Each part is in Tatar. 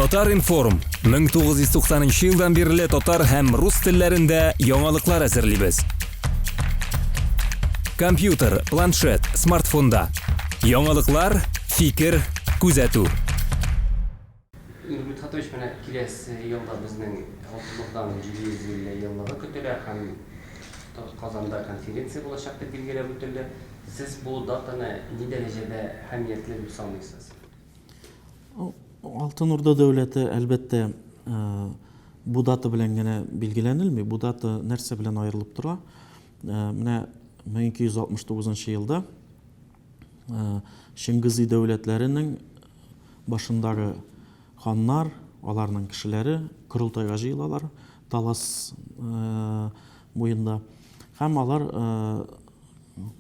Татар-информ, 1990 нчы елдан бирле татар һәм рус телләрендә яңалыклар әзерлибез. Компьютер, планшет, смартфонда. Яңалыклар, фикер, күзәтү. Нур Мидхәтович, менә киләсе елда безнең Алтын Урданың 750 еллыгы көтелә һәм Казанда конференция булачак дип билгеләп үтелде. Сез бу датаны ни дәрәҗәдә әһәмиятле дип саныйсыз? Алтын Урда дәүләте, әлбәттә, бу дата белән генә билгеләнелми. Бу дата нәрсә белән аерылып тора? Менә 1269 елда Чыңгызи дәүләтләренең башындагы ханнар, аларның кешеләре корылтайга җыелалар Талас буенда. Һәм алар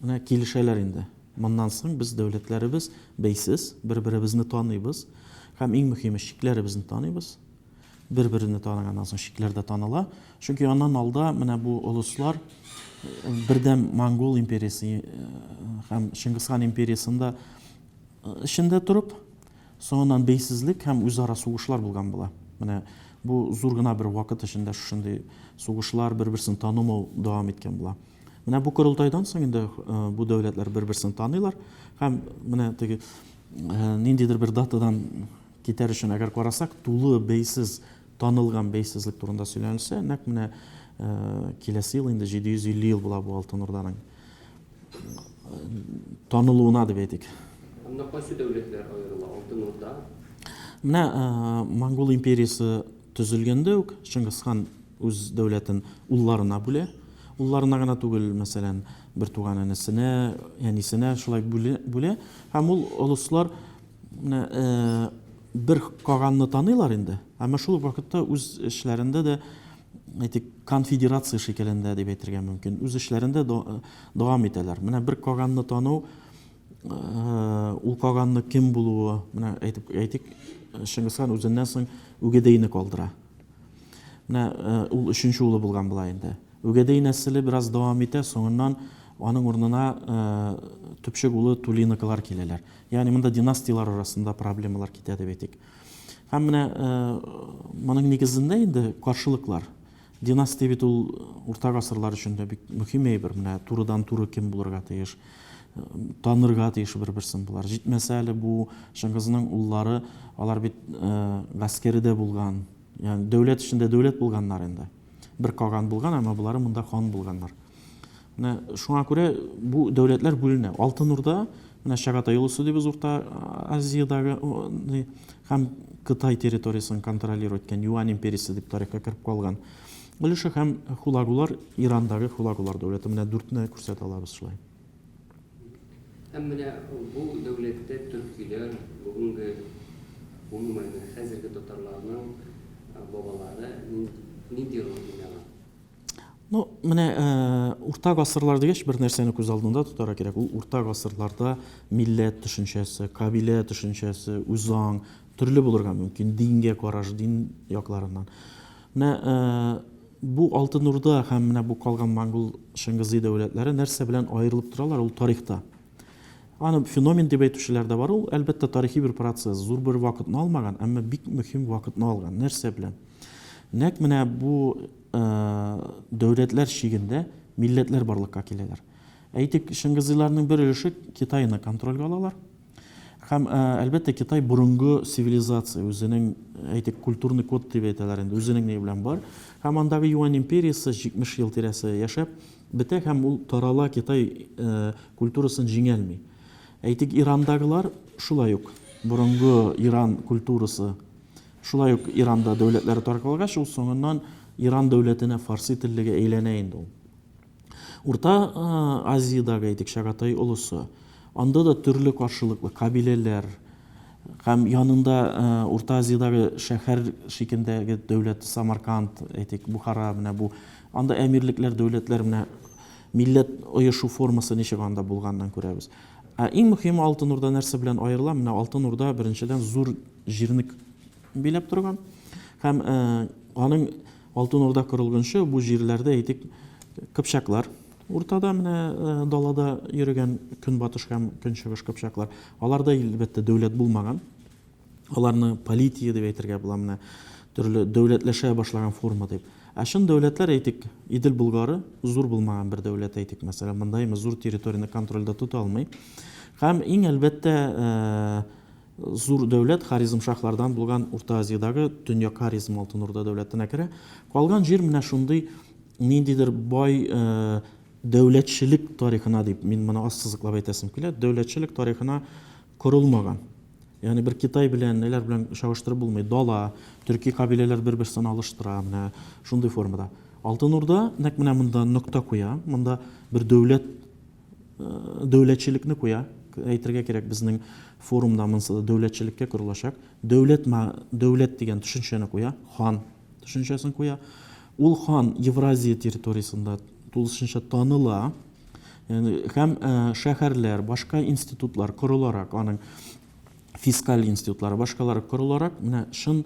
менә килешәләр инде. Моннан соң без дәүләтләребез бәйсез, бер-беребезне таныйбыз һәм иң мөһиме чикләребезне таныйбыз. Бер-берене таныганнан соң чикләр дә таныла. Чөнки аннан алда менә бу олыслар бердәм Монгол империясе һәм Чыңгызхан империясендә эчендә торып, соңыннан бәйсезлек һәм үзара сугышлар булган була. Менә бу зур гына бер вакыт эчендә шушындый сугышлар, бер-берсен танымау дәвам иткән була. Менә бу корылтайдан соң инде бу дәүләтләр бер-берсен таныйлар һәм менә теге ниндидер бер датадан китәр өчен әгәр карасак, тулы бәйсез, танылган бәйсезлек турында сөйләнелсә, нәкъ менә киләсе ел инде 750 ел була бу Алтын Урданың танылуына дип әйтик. Анда кайсы дәүләтләр аерыла? Алтын Урда? Менә Монгол империясе төзелгәндә үк Чыңгызхан үз дәүләтен улларына бүлә. Улларына гына түгел, мәсәлән, бертуган энесенә, әнисенә шулай бүлә. Һәм ул олыслар менә бер каганны таныйлар инде, әмма шул ук вакытта үз эшләрендә дә, әйтик, конфедерация шикелендә дип әйтергә мөмкин, үз эшләрендә дәвам итәләр. Менә бер каганны тану, ул каганны кем булуы, менә әйтеп әйтик, Чыңгызхан үзеннән соң Үгедейне калдыра. Менә ул өченче улы булган була инде. Үгедей нәселе бераз дәвам итә, соңыннан аның урынына төпчек улы Тулиныкылар киләләр. Ягъни монда династияләр арасында проблемалар китә дип әйтик. Һәм менә моның нигезендә инде каршылыклар. Династия бит ул урта гасырлар өчен дә бик мөһим әйбер. Менә турыдан-туры кем булырга тиеш, танырга тиеш бер-берсен болар. Җитмәсә әле бу Чыңгызның уллары, алар бит гаскәре дә булган. Ягъни дәүләт эчендә дәүләт булганнар инде. Бер каган булган, әмма болары монда хан булганнар. Менә шуңа күрә бу дәүләтләр бүленә. Алтын Урда, менә Чагатай улусы дибез Урта Азиядәге һәм Кытай территориясен контролировать иткән Юань империясе дип тарихка кереп калган өлеше һәм Хулагулар, Ирандагы Хулагулар дәүләте. Менә дүртне күрсәтә алабыз шулай. Һәм менә бу дәүләттә төркиләр, бүгенге, гомумән, менә хәзерге татарларның бабалары нинди роль уйнаган? Ну, менә урта гасырлар дигәч, бер нәрсәне күз алдында тотарга кирәк. Ул урта гасырларда милләт төшенчәсе, кабилә төшенчәсе, үзаң төрле булырга мөмкин, дингә караш, дин якларыннан. Менә бу Алтын Урда һәм менә бу калган монгол Чыңгызый дәүләтләре нәрсә белән аерылып торалар ул тарихта? Аны феномен дип әйтүчеләр дә бар. Ул, әлбәттә, тарихи бер процесс, зур бер вакытны алмаган, әмма бик мөһим вакытны алган. Нәрсә белән? Нәкъ менә бу дәүләтләр чигендә милләтләр барлыкка киләләр. Әйтик, Чыңгызыйларның бер өлеше Китайны контрольгә алалар. Һәм, әлбәттә, Китай борынгы цивилизация, үзенең, әйтик, культурный код дип әйтәләр инде, үзенең ни белән бар. Һәм андагы Юань империясе 70 ел тирәсе яшәп бетә һәм ул тарала, Китай культурасын җиңәлми. Әйтик, Ирандагылар шулай ук борынгы Иран культурасы Шулай ук Иранда дәүләтләре таркалгач, ул соңыннан Иран дәүләтенә фарси теллегә әйләнә инде ул. Урта Азиядәге, әйтик, Чагатай олысы, анда да төрле каршылыклы кабиләләр һәм янында Урта Азиядәге шәһәр шикендәге дәүләт Самарканд, әйтик, Бухара, менә бу анда әмирлекләр, дәүләтләр, менә милләт оешу формасы ничек анда булганын күрәбез. Ә иң мөһиме Алтын Урда нәрсә белән аерыла? Менә Алтын Урда беренчедән зур җирне биләп торган һәм аның Алтын Урда корылганчы бу җирләрдә әйтик кыпчаклар уртада менә далада йөрегән көнбатыш һәм көнчыгыш кыпчаклар. Аларда әлбәттә дәүләт булмаган. Аларны полития дип әйтергә була, менә төрле дәүләтләшә башлаган форма дип. Ә чын дәүләтләр, әйтик, Идел Болгары зур булмаган бер дәүләт, әйтик, мәсәлән, монда имеш зур территорияне контрольдә тота алмый. Һәм иң әлбәттә, зур дәүләт Харизмшаһлардан булган Урта Азиядагы Төньяк Харизм Алтын Урда дәүләтенә керә. Калган җир менә шундый ниндидер бай дәүләтчелек тарихына дип, мин моны ассызыклап әйтәсем килә, дәүләтчелек тарихына корылмаган. Ягъни бер Китай белән, ниләр белән чагыштырып булмый. Дала, төрки кабиләләр бер-берсен алыштыра, менә шундый формада. Алтын Урда нәкъ менә монда нокта куя, монда бер дәүләт э, дәүләтчелекне куя. Әйтергә кирәк, безнең форумда монысы да дәүләтчелеккә корылачак. Дәүләт дәүләт дигән төшенчәне куя, хан төшенчәсен куя. Ул хан Евразия территориясендә тулысынча таныла. Һәм шәһәрләр, башка институтлар корыларак, аның фискаль институтлары, башкалары корыларак, менә чын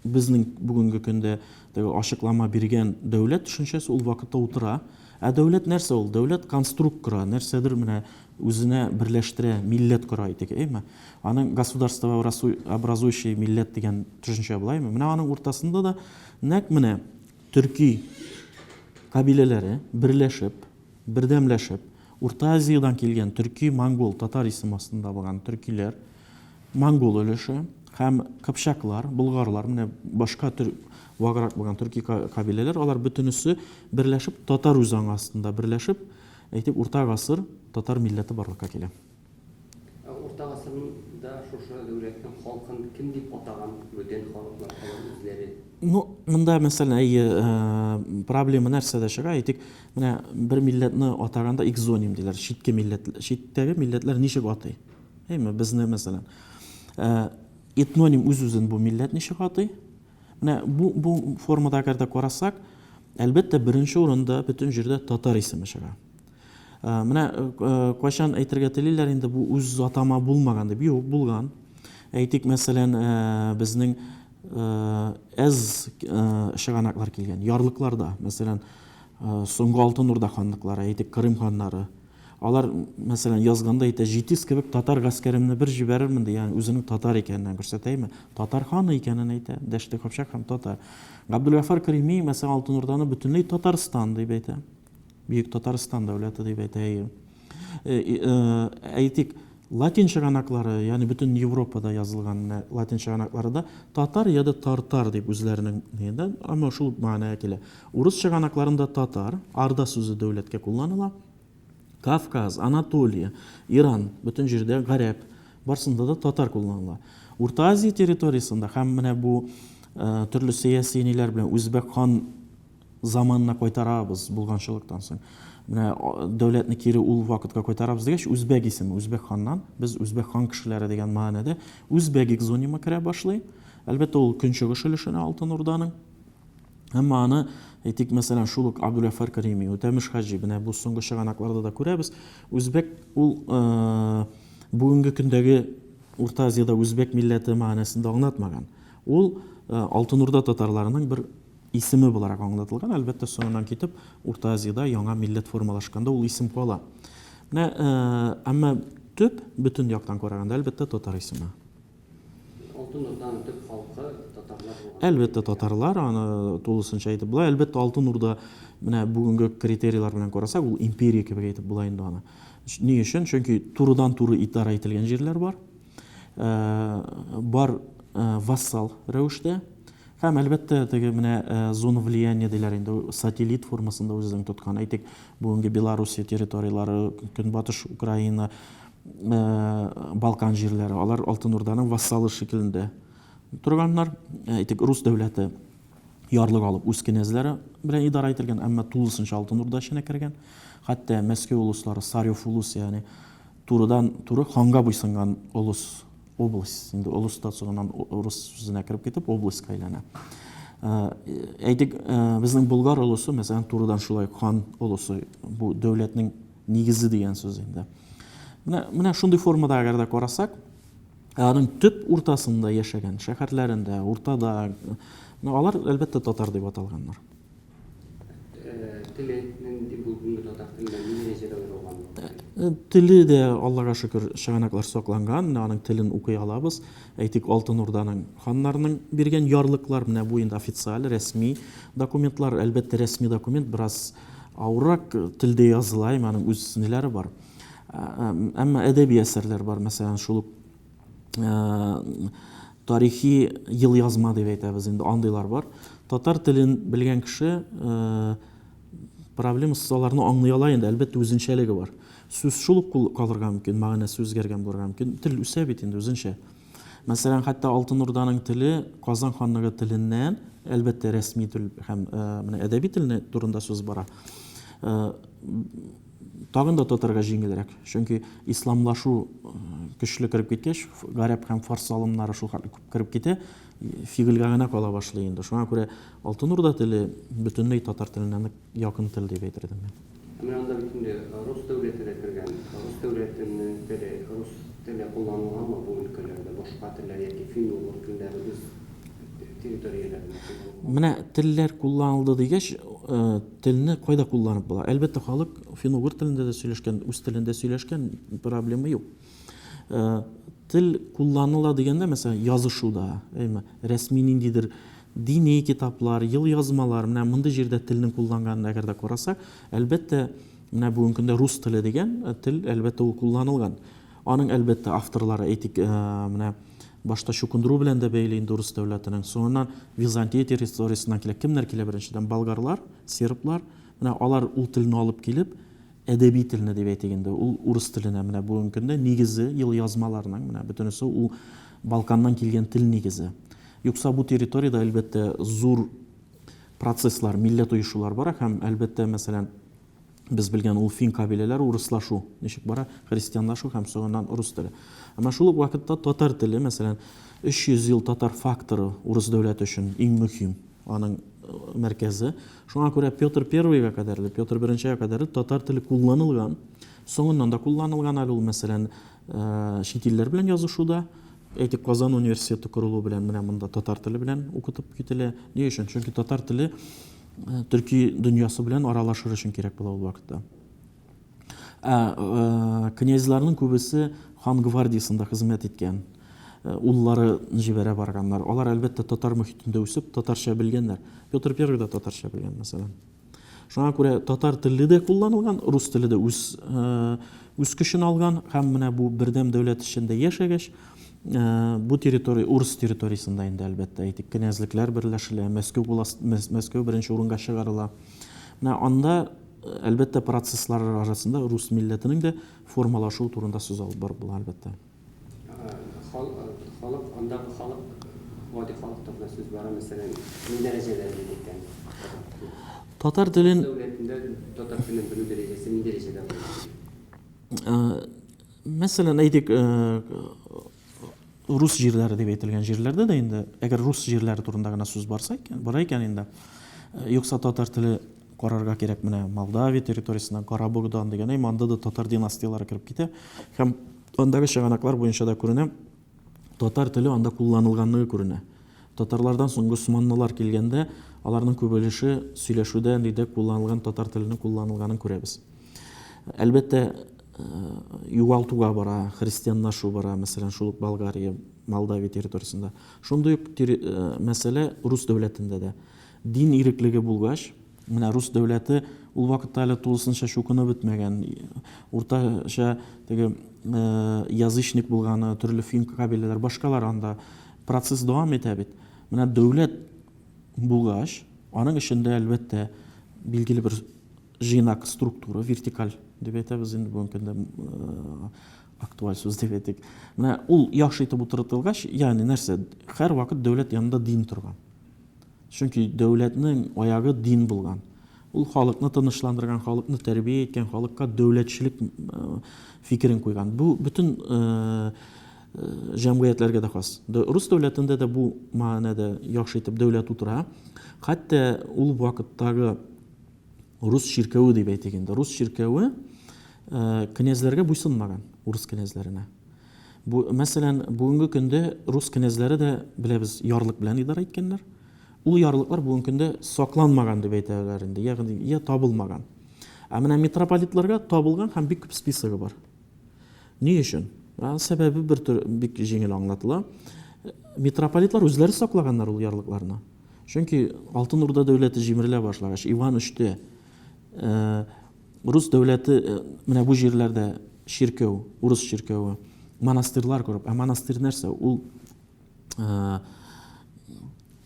безнең бүгенге көндә теге ачыклама биргән дәүләт төшенчәсе ул вакытта утыра. Ә дәүләт нәрсә ул? Дәүләт конструкт кора, нәрсәдер менә үзенә берләштерә, милләт кора әйтик, әйме? Аның государство образующий милләт дигән төшенчә була, әйме? Менә аның уртасында да нәкъ менә төрки кабиләләре берләшеп, бердәмләшеп, Урта Азиядән килгән төрки, монгол, татар исеме астында булган төркиләр, монгол өлеше һәм кыпчаклар, болгарлар, менә башка төр ваграк булган төрки кабиләләр, алар бөтенесе берләшеп, татар үзаңы астында берләшеп, әйтик, урта гасыр татар милләте барлыкка килә. Ә урта гасырда шушы дәүләтнең халкын кем дип атаган бүтән халыклар, алар үзләре? Ну, монда, мәсәлән, әйе, проблема нәрсәдә чыга? Әйтик, менә бер милләтне атаганда экзоним диләр, читке милләт, читтәге милләтләр ничек атый? Әйме, безне, мәсәлән, этноним үз-үзен бу милләт ничек атый? Менә бу, бу формада әгәр дә карасак, әлбәттә, беренче урында бөтен җирдә татар исеме чыга. Э, менә э, кайчан әйтергә телиләр инде бу үз атама булмаган дип. Юк, булган. Әйтик, мәсәлән, э, безнең әз чыганаклар килгән, ярлыкларда, мәсәлән, соңгы Алтын Урда ханлыклары, әйтик, Крым ханнары. Алар, мәсәлән, язганда әйтә, җитез кебек татар гаскәремне бер җибәрермен ди, ягъни үзенең татар икәнен күрсәтә, әйме? Татар ханы икәнен әйтә, Дәште Кыпчак һәм татар. Габделгафар Крими, мәсәлән, Алтын Урданы бөтенләй Татарстан дип әйтә. Бөек Татарстан дәүләте дип әйтә. Э, э, әйтик, латин чыганаклары, ягъни бөтен Европада язылган менә латин чыганаклары да татар я да тартар дип үзләренең нигендә, әмма шул мәгънәгә килә. Урыс чыганакларында татар, арда сүзе дәүләткә кулланыла. Кавказ, Анатолия, Иран, бөтен җирдә гарәп, барсында да татар кулланыла. Урта Азия территориясендә һәм менә бу э, төрле сәяси ниләр белән Үзбәк хан заманына кайтарабыз булганчылыктан соң. Менә дәүләтне кире ул вакытка кайтарабыз дигәч, үзбәк исеме, үзбәк ханнан, без үзбәк хан кешеләре дигән мәгънәдә үзбәк экзонимы керә башлый. Әлбәттә, ул көнчыгыш өлешенә Алтын Урданың. Әмма аны, әйтик, мәсәлән, шул ук Абдулгафар Карими, Үтәмеш Хаҗи, менә бу соңгы чыганакларда да күрәбез, үзбәк ул бүгенге көндәге Урта Азиядә үзбәк милләте мәгънәсендә аңлатмаган. Ул Алтын Урда татарларының бер исеме буларак аңлатылган. Әлбәттә, соңыннан китеп, Урта Азиядә яңа милләт формалашканда ул исем кала. Менә, әмма төп, бөтен яктан караганда, әлбәттә, татар исеме. Алтын Урданың төп халкы татарлар булган. Әлбәттә, татарлар, аны тулысынча әйтеп була. Әлбәттә, Алтын Урда, менә бүгенге критерийлар белән карасак, ул империя кебек әйтеп була инде аны. Ни өчен? Чөнки турыдан-туры идарә ителгән җирләр бар. Бар вассал рәвештә. Һәм, әлбәттә, теге менә зона влияния диләр инде, сателлит формасында үзен тоткан. Әйтик, бүгенге Белоруссия территорияләре, Көнбатыш Украина, Балкан җирләре, алар Алтын Урданың вассалы шикелендә торганнар. Әйтик, рус дәүләте ярлык алып үз кенәзләре белән идарә ителгән, әмма тулысынча Алтын Урда эченә кергән. Хәтта Мәскәү улуслары, Царев улус, ягъни турыдан туры ханга буйсынган олыс Область, инде олыс та соңыннан урыс сүзенә кереп китеп, областька әйләнә. Әйтик, безнең Болгар олысы, мәсәлән, турыдан шулай хан олысы, бу дәүләтнең нигезе дигән сүз инде. Менә, менә шундый формада әгәр дә карасак, аның төп уртасында яшәгән, шәһәрләрендә, уртада, алар, әлбәттә, татар дип аталганнар. Теле нинди бүгенге татар теленнән ни дәрәҗәдә аерылган? Теле дә, Аллага шөкер, чыганаклар сакланган, менә аның телен укый алабыз. Әйтик, Алтын Урданың ханнарының биргән ярлыклар, менә бу инде официаль, рәсми документлар. Әлбәттә, рәсми документ бераз авыррак телдә языла, әмма аның үз ниләре бар. Әмма әдәби әсәрләр бар, мәсәлән, шул ук тарихи елъязма дип әйтәбез инде, андыйлар бар. Татар телен белгән кеше проблемасыз аларны аңлый ала инде, әлбәттә, үзенчәлеге бар. Сүз шул ук калырга мөмкин, мәгънәсе үзгәргән булырга мөмкин. Тел үсә бит инде үзенчә. Мәсәлән, хәтта Алтын Урданың теле Казан ханлыгы теленнән, әлбәттә, рәсми тел һәм менә әдәби телне турында сүз бара. Тагын да татарга җиңелрәк, чөнки исламлашу көчле кереп киткәч, гарәп һәм фарс алымнары шул хәтле күп кереп китә, фигыльгә генә кала башлый инде. Шуңа күрә Алтын Урда теле бөтенләй татар теленә нык якын тел дип әйтер идем мин. Ә менә анда бит инде рус дәүләте дә кергән. Рус дәүләтенең теле, рус теле кулланылганмы бу өлкәләрдә, башка телләр яки фин-угыр телләре үз территорияләрендә кулланылганмы? Менә телләр кулланылды дигәч, телне кайда кулланып була? Әлбәттә, халык фин-угыр телендә дә сөйләшкән, үз телендә сөйләшкән, проблема юк. Тел кулланыла дигәндә, мәсәлән, язышуда, әйме, рәсми ниндидер дини китаплар, елъязмалар, менә мондый җирдә телнең кулланганын әгәр дә карасак, әлбәттә, менә бүгенге көндә рус теле дигән тел, әлбәттә, ул кулланылган. Аның, әлбәттә, авторлары, әйтик, менә башта чукындыру белән дә бәйле инде урыс дәүләтенең, соңыннан Византия территориясеннән килә. Кемнәр килә беренчедән? Болгарлар, серблар. Менә алар ул телне алып килеп, әдәби телне дип әйтик инде, ул урыс теленә менә бүгенге көндә нигезе, елъязмаларның менә бөтенесе ул Балканнан килгән тел нигезе. Юкса бу территориядә, әлбәттә, зур процесслар, милләт оешулар бара һәм, әлбәттә, мәсәлән, без белгән ул фин кабиләләре урыслашу ничек бара, христианлашу һәм соңыннан рус теле. Әмма шул ук вакытта татар теле, мәсәлән, 300 ел татар факторы урыс дәүләте өчен иң мөһим, аның мәркәзе. Шуңа күрә Петр Первыйга кадәрле, Петр Беренчегә кадәрле татар теле кулланылган. Соңыннан да кулланылган әле ул, мәсәлән, чит илләр белән язышуда. Әйтик, Казан университеты корылу белән менә монда татар теле белән укытып кителә. Ни өчен? Чөнки татар теле төрки дөньясы белән аралашыр өчен кирәк була ул вакытта. Ә князьларның күбесе хан гвардиясендә хезмәт иткән. Уллары җибәрә барганнар. Алар, әлбәттә, татар мохитендә үсеп, татарча белгәннәр. Петр Первый да татарча белгән, мәсәлән. Шуңа күрә татар теле дә кулланылган, рус теле дә үз үз көчен алган һәм менә бу бердәм дәүләт эчендә яшәгәч, бу территория урыс территориясендә инде әлбәттә, әйтик, князьлекләр берләшелә, Мәскәү власть Мәскәү беренче урынга чыгарыла. Менә анда әлбәттә процесслар арасында рус милләтенең дә формалашуы турында сүз алып барып була әлбәттә. Халык, андагы халык, гади халык турында сүз бара, мәсәлән, ни дәрәҗәдә белә икән татар телен? Татар телен Рус дәүләтендә татар телен белү дәрәҗәсе ни дәрәҗәдә булган? Мәсәлән, әйтик, рус җирләре дип әйтелгән җирләрдә дә инде, әгәр рус җирләре турында гына сүз барса икән, бара икән инде, юкса татар теле карарга кирәк менә Молдавия территориясеннән, Карабогдан дигән, әй, анда да татар династияләре кереп китә. Һәм Андагы чыганаклар буенча да күренә, татар теле анда кулланылганлыгы күренә. Татарлардан соң госманлылар килгәндә, аларның күп өлеше сөйләшүдә, нидә кулланылган татар теленең кулланылганын күрәбез. Әлбәттә, югалтуга бара, христианлашу бара, мәсәлән, шул ук Болгария, Молдавия территориясендә. Шундый ук мәсьәлә рус дәүләтендә дә. Дин иреклеге булгач, Менә рус дәүләте ул вакытта әле тулысынча чукынып бетмәгән. Уртача теге язычник булганы, төрле фин кабиләләр, башкалар анда процесс дәвам итә бит. Менә дәүләт булгач, аның эчендә әлбәттә билгеле бер җыйнак структура, вертикаль дип әйтәбез инде бүгенге көндә актуаль сүз дип әйтик. Менә ул яхшы итеп утыртылгач, ягъни нәрсә, һәрвакыт дәүләт янында дин торган. Чөнки дәүләтнең аягы дин булган. Ул халыкны тынычландырган, халыкны тәрбия иткән, халыкка дәүләтчелек фикерен куйган. Бу бөтен җәмгыятьләргә дә хас. Рус дәүләтендә дә бу мәгънәдә яхшы итеп дәүләт утыра. Хәтта ул вакыттагы рус чиркәве дип әйтик инде. Рус чиркәве князьләргә буйсынмаган, урыс князьләренә. Бу, мәсәлән, бүгенге көндә рус кенәзләре дә, беләбез, ярлык белән идарә иткәннәр. Ул ярлыклар бүгенге көндә сакланмаган дип әйтәләр инде, ягъни я табылмаган. Ә менә митрополитларга табылган һәм бик күп списогы бар. Ни өчен? Сәбәбе бер төр бик җиңел аңлатыла. Митрополитлар үзләре саклаганнар ул ярлыкларны. Чөнки Алтын Урда дәүләте җимерелә башлагач, Иван Өчтә э, рус дәүләте э, менә бу җирләрдә чиркәү, урыс чиркәве, монастырьлар корып, ә монастырь нәрсә? Ул э,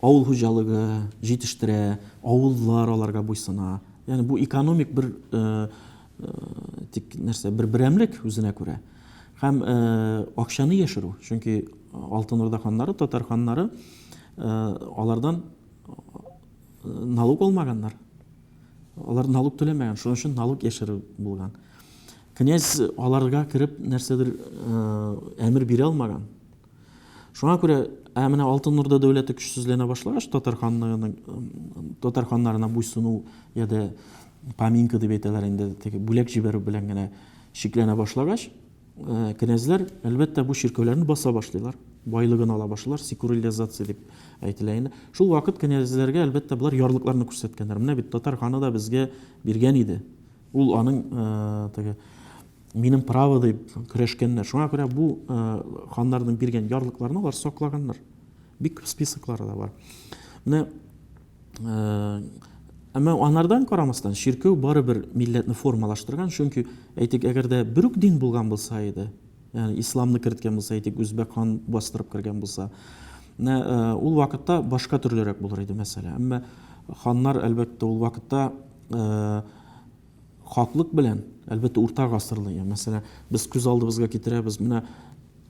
авыл хуҗалыгы җитештерә, авыллар аларга буйсына. Ягъни бу экономик бер э, э, тик нәрсә, бер берәмлек үзенә күрә. Һәм акчаны яшерү, чөнки Алтын Урда ханнары, татар ханнары алардан налог алмаганнар. Алар налог түләмәгән, шуның өчен налог яшерү булган. Князь аларга кереп нәрсәдер әмер бирә алмаган. Шуңа күрә, ә менә Алтын Урда дәүләте көчсезләнә башлагач, татар ханлыгының татар ханнарына буйсыну я да поминка дип әйтәләр инде, теге бүләк җибәрү белән генә чикләнә башлагач, э, князьләр, әлбәттә, бу чиркәүләрне баса башлыйлар, байлыгын ала башлыйлар, секурилизация дип әйтелә инде. Шул вакыт князьләргә, әлбәттә, болар ярлыкларны күрсәткәннәр. Менә бит татар ханы да безгә биргән иде. Ул аның э, теге минем право дип көрәшкәннәр. Шуңа күрә бу э, ханнарның биргән ярлыкларын алар саклаганнар. Бик күп списоклары да бар. Менә э, әмма анардан карамастан чиркәү барыбер милләтне формалаштырган, чөнки әйтик, әгәр дә бер үк дин булган булса иде, ягъни исламны керткән булса, әйтик, үзбәк хан бастырып кергән булса, менә э, ул вакытта башка төрлерәк булыр иде мәсьәлә. Әмма ханнар әлбәттә ул вакытта Хаклык белән, әлбәттә, урта гасырлы. Мәсәлән, без күз алдыбызга китерәбез, менә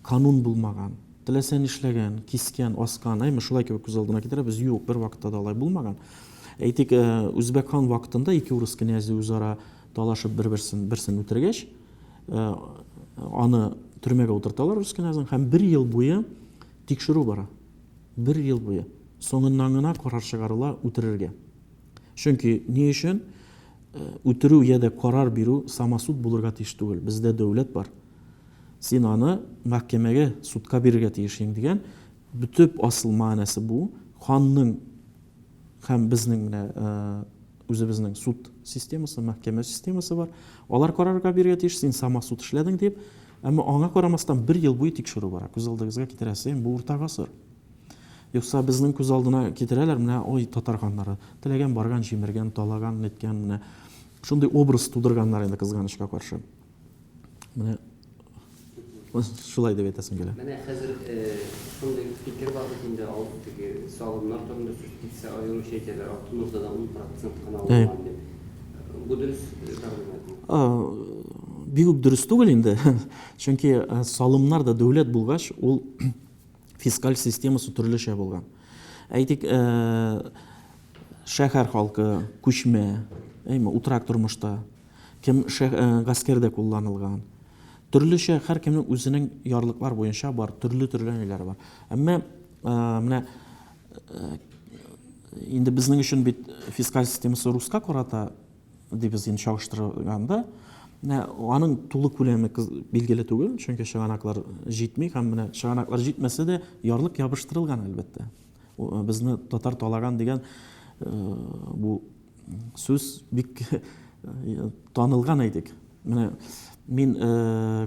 канун булмаган, теләсә нишләгән, кискән, аскан, әйме, шулай кебек күз алдына китерәбез. Юк, бер вакытта да алай булмаган. Әйтик, э, Үзбәк хан вакытында ике урыс князе үзара талашып бер-берсен берсен үтергәч, э, аны төрмәгә утырталар урыс князен һәм бер ел буе тикшерү бара. Бер ел буе. Соңыннан гына карар чыгарыла үтерергә. Чөнки ни өчен үтерү я да карар бирү самосуд булырга тиеш түгел. Бездә дәүләт бар. Син аны мәхкәмәгә, судка бирергә тиешсең дигән бөтеп асыл мәгънәсе бу. Ханның һәм безнең менә үзебезнең суд системасы, мәхкәмә системасы бар. Алар карарга бирергә тиеш, син самосуд эшләдең дип. Әмма аңа карамастан бер ел буе тикшерү бара. Күз алдыгызга китерәсез, бу урта гасыр. Юкса безнең күз алдына китерәләр, менә ой, татар ханнары, теләгән барган, җимергән, талаган, ниткән, менә шундый образ тудырганнар инде кызганычка каршы. Менә шулай дип әйтәсем килә. Менә хәзер э, шундый фикер бар бит инде, ал теге салымнар турында сүз китсә, аеруча әйтәләр, Алтын Урдада 10% кына алынган дип. Бу дөрес мәгълүматмы? Бик үк дөрес түгел инде. Чөнки э, салымнар да дәүләт булгач, ул фискаль системасы төрлечә булган. Әйтик, э, шәһәр халкы күчмә, әйме, утрак тормышта, кем э, гаскәрдә кулланылган. Төрлечә һәркемнең үзенең ярлыклар буенча бар, төрле-төрле ниләр бар. Әмма э, менә инде безнең өчен бит фискаль системасы руска карата дибез инде чагыштырганда, менә аның тулы күләме билгеле түгел, чөнки чыганаклар җитми һәм менә чыганаклар җитмәсә дә ярлык ябыштырылган әлбәттә. Э, безне татар талаган дигән э, бу сүз бик э, танылган әйтик. Менә мин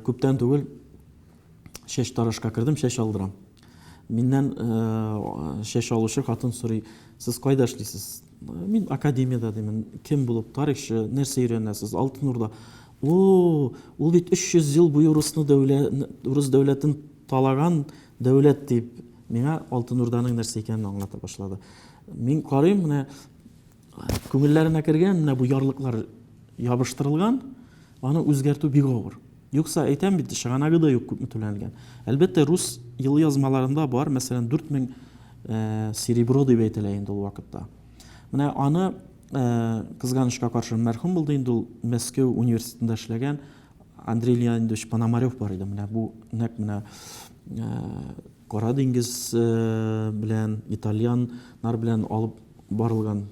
күптән түгел чәч тарашка кердем, чәч алдырам. Миннән чәч алучы хатын сорый, сез кайда эшлисез? Мин академиядә димен. Кем булып? Тарихчы, нәрсә өйрәнәсез? Алтын Урда. О, ул бит 300 ел буе урысны дәүләт, урыс дәүләтен талаган дәүләт дип миңа Алтын Урданың нәрсә икәнен аңлата башлады. Мин карыйм, менә күңелләренә кергән, менә бу ярлыклар ябыштырылган, аны үзгәртү бик авыр. Юкса, әйтәм бит, чыганагы да юк күпме түләнелгән. Әлбәттә, рус елъязмаларында бар, мәсәлән, 4000 э, серебро дип әйтелә инде ул вакытта. Менә аны э, кызганычка каршы мәрхүм булды инде ул Мәскәү университетында эшләгән Андрей Леонидович Пономарев бар иде. Менә бу нәкъ менә э, Кара диңгез белән, итальяннар белән алып барылган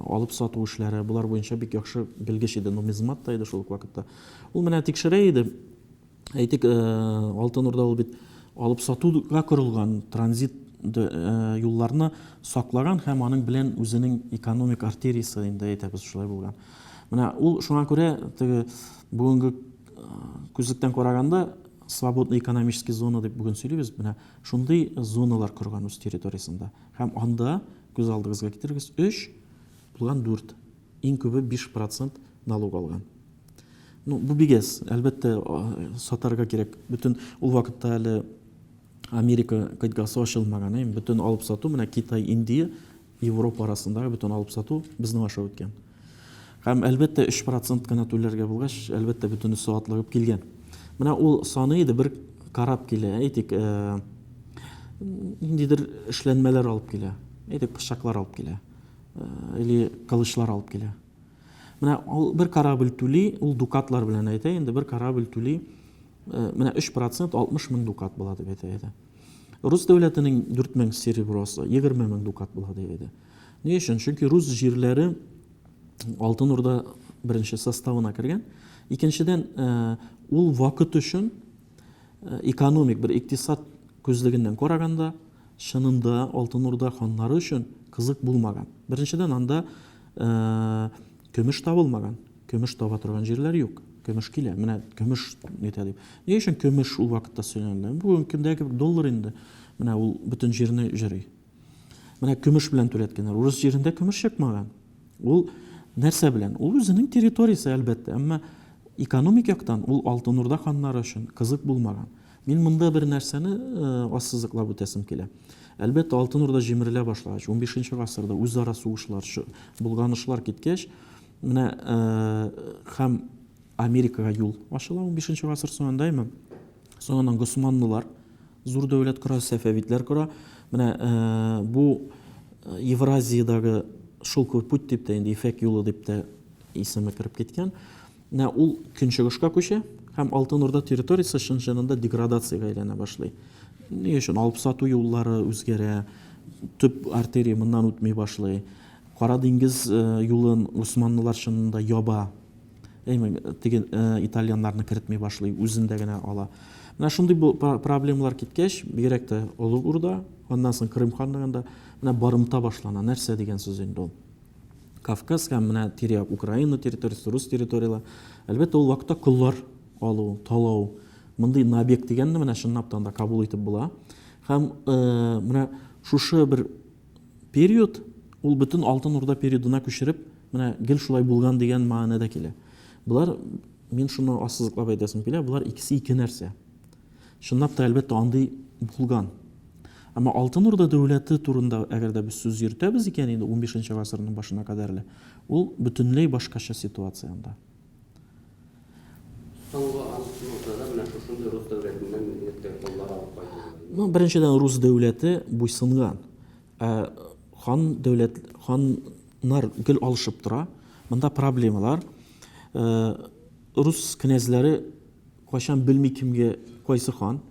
алып сату эшләре, болар буенча бик яхшы белгеч иде, нумизмат та иде шул ук вакытта. Ул менә тикшерә иде. Әйтик, Алтын Урда ул бит алып сатуга корылган транзит юлларны саклаган һәм аның белән үзенең экономик артериясе инде әйтәбез шулай булган. Менә ул шуңа күрә теге бүгенге күзлектән караганда свободный экономический зона дип бүген сөйлибез. Менә шундый зоналар корган үз территориясендә. Һәм анда күз алдыгызга китерегез, 3 булган 4, иң күбе 5 процент налог алган. Ну, бу бик әз. Әлбәттә, сатарга кирәк. Бөтен ул вакытта әле Америка кыйтгасы ачылмаган, әйе, бөтен алып сату менә Китай, Индия, Европа арасындагы бөтен алып сату безнең аша үткән. Һәм әлбәттә 3% кына түләргә булгач, әлбәттә бөтенесе атлыгып килгән. Менә ул саны иде, бер карап килә, әйтик, э, ниндидер эшләнмәләр алып килә, әйтик, пычаклар алып килә, э, или кылычлар алып килә. Менә ул бер корабль түли, ул дукатлар белән әйтә инде, бер корабль түли, э, менә 3% 60 мең дукат була дип әйтә иде. Рус дәүләтенең 4000 серебросы 20 мең дукат була ди иде. Ни өчен? Чөнки рус җирләре Алтын Урда беренче составына кергән. Икенчедән, э, ул вакыт өчен э, экономик бер икътисад күзлегеннән караганда, чынында Алтын Урда ханнары өчен кызык булмаган. Беренчедән, анда э, көмеш табылмаган. Көмеш таба торган җирләр юк. Көмеш килә. Менә көмеш нитә дип. Ни өчен көмеш ул вакытта сөйләнелә? Бүгенге көндә кебек доллар инде. Менә ул бөтен җирне җөри. Менә көмеш белән түләткәннәр. Урыс җирендә көмеш чыкмаган. Ул нәрсә белән? Ул үзенең территориясе, әлбәттә, әмма экономик яктан ул Алтын Урда ханнары өчен кызык булмаган. Мин монда бер нәрсәне ассызыклап үтәсем килә. Әлбәттә, Алтын Урда җимерелә башлагач, 15 гасырда үзара сугышлар, болганышлар киткәч, Менә һәм Америкага юл ачыла 15 гасыр соңында, әйме? Соңыннан госманлылар зур дәүләт кора, сәфәвитләр кора. Менә бу Евразиядәге шелковый путь дип тә инде ефәк юлы дип тә исеме кереп киткән. Менә ул көнчыгышка күчә һәм Алтын Урда территориясе чын-чынында деградациягә әйләнә башлый. Ни өчен? Алып сату юллары үзгәрә, төп артерия моннан үтми башлый. Кара диңгез юлын госманлылар чынында яба. Әйме, теге итальяннарны кертми башлый, үзендә генә ала. Менә шундый бу проблемалар киткәч, бигрәк тә Олуг Урда, аннан соң Крым ханлыгында менә барымта башлана. Нәрсә дигән сүз инде ул? Кавказ һәм менә тирә-як Украина территориясе, рус территорияләре. Әлбәттә, ул вакытта коллар алу, талау, мондый набег дигәнне менә чынлап та анда кабул итеп була. Һәм менә шушы бер Период, ул бөтен Алтын Урда периодына күчереп, менә гел шулай булган дигән мәгънәдә килә. Болар, мин шуны ассызыклап әйтәсем килә, болар икесе ике нәрсә. Чынлап та, әлбәттә, андый булган. Әмма Алтын Урда дәүләте турында әгәр дә без сүз йөртәбез икән инде 15 гасырның башына кадәрле, ул бөтенләй башкача ситуация анда. Соңгы антнотада менә шушындый рус дәүләтеннән нинди коллар алып кайту. Ну, беренчедән, рус дәүләте буйсынган. Ә хан дәүләт, ханнар гел алышып тора. Монда проблемалар. Э, рус князьләре кайчан белми кемгә кайсы хан.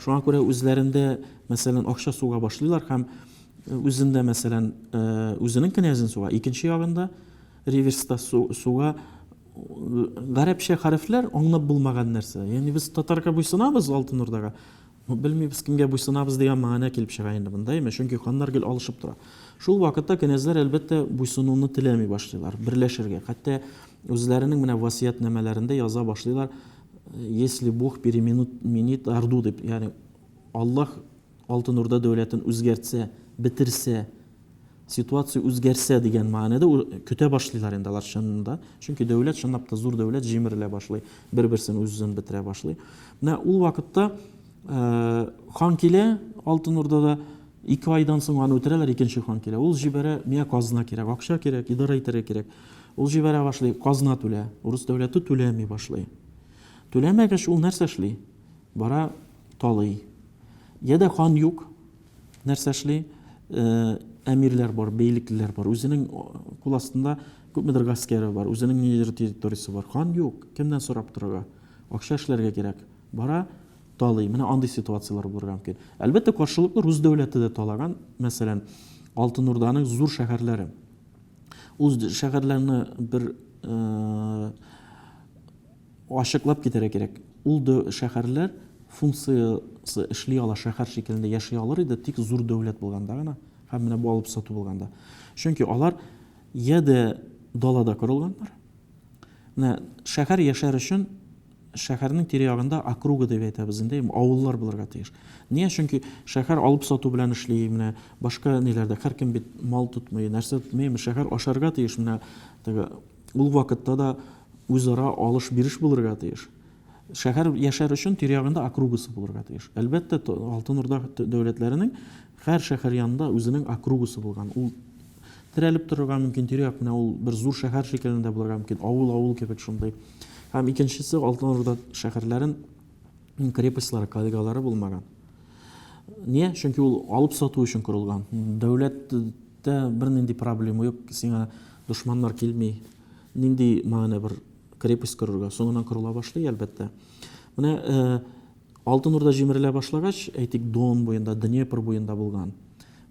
Шуңа күрә үзләрендә, мәсәлән, акча суга башлыйлар һәм э, үзендә, мәсәлән, э, үзенең князен суга, икенче ягында реверста суга гарәпчә хәрефләр аңлап булмаган нәрсә. Ягъни без татарга буйсынабыз Алтын Урдага, но белмибез кемгә буйсынабыз дигән мәгънә килеп чыга инде монда, әйме? Чөнки ханнар гел алышып тора. Шул вакытта кенәзләр әлбәттә буйсынуны теләми башлыйлар, берләшергә. Хәтта үзләренең менә васыятьнамәләрендә яза башлыйлар, если Бог переменит Орду дип, ягъни Аллаһ Алтын Урда дәүләтен үзгәртсә, бетерсә, ситуация үзгәрсә дигән мәгънәдә көтә башлыйлар инде алар чынында. Чөнки дәүләт чынлап та зур дәүләт җимерелә башлый, бер-берсен үз-үзен бетерә башлый. Менә ул вакытта э, хан килә Алтын Урдада, ике айдан соң аны үтерәләр, икенче хан килә. Ул җибәрә, миңа казна кирәк, акча кирәк, идарә итәргә кирәк. Ул җибәрә башлый, казна түлә. Урыс дәүләте түләми башлый. Түләмәгәч, ул нәрсә эшли? Бара талый. Я да хан юк, Нәрсә эшли? Әмирләр бар, бейлеклеләр бар. Үзенең кул астында күпмедер гаскәре бар, үзенең ниндидер территориясе бар. Хан юк, кемнән сорап торырга? Акча эшләргә кирәк. Бара, талый. Менә андый ситуацияләр булырга мөмкин. Әлбәттә, каршылыклы рус дәүләте дә талаган, мәсәлән, Алтын Урданың зур шәһәрләре. Ул шәһәрләрне бер Ачыклап китәргә кирәк, ул дө шәһәрләр функциясе эшли ала, шәһәр шикелендә яши алыр иде, тик зур дәүләт булганда гына һәм менә бу алып сату булганда. Чөнки алар я дә далада корылганнар. Менә шәһәр яшәр өчен шәһәрнең тирә-ягында округа дип әйтәбез инде, авыллар булырга тиеш. Нигә? Чөнки шәһәр алып сату белән эшли, менә башка ниләрдә һәркем бит мал тотмый, нәрсә тотмый, шәһәр ашарга тиеш, менә теге ул вакытта да үзара алыш-биреш булырга тиеш. Шәһәр яшәр өчен тирә-ягында округасы булырга тиеш. Әлбәттә, Алтын Урда дәүләтләренең һәр шәһәр янында үзенең округасы булган. Ул терәлеп торырга мөмкин, тирә-як менә ул бер зур шәһәр шикелле дә булырга мөмкин, авыл-авыл кебек шундый. Һәм икенчесе, Алтын Урда шәһәрләрен крепостьлары, кальгалары булмаган. Ния? Чөнки ул алып сату өчен корылган. Дәүләттә бернинди проблема юк, сиңа дошманнар килми. Нинди мәгънә бер крепость корырга? Соңыннан корыла башлый, әлбәттә. Менә э, Алтын Урда җимерелә башлагач, әйтик, Дон буенда, Днепр буенда булган.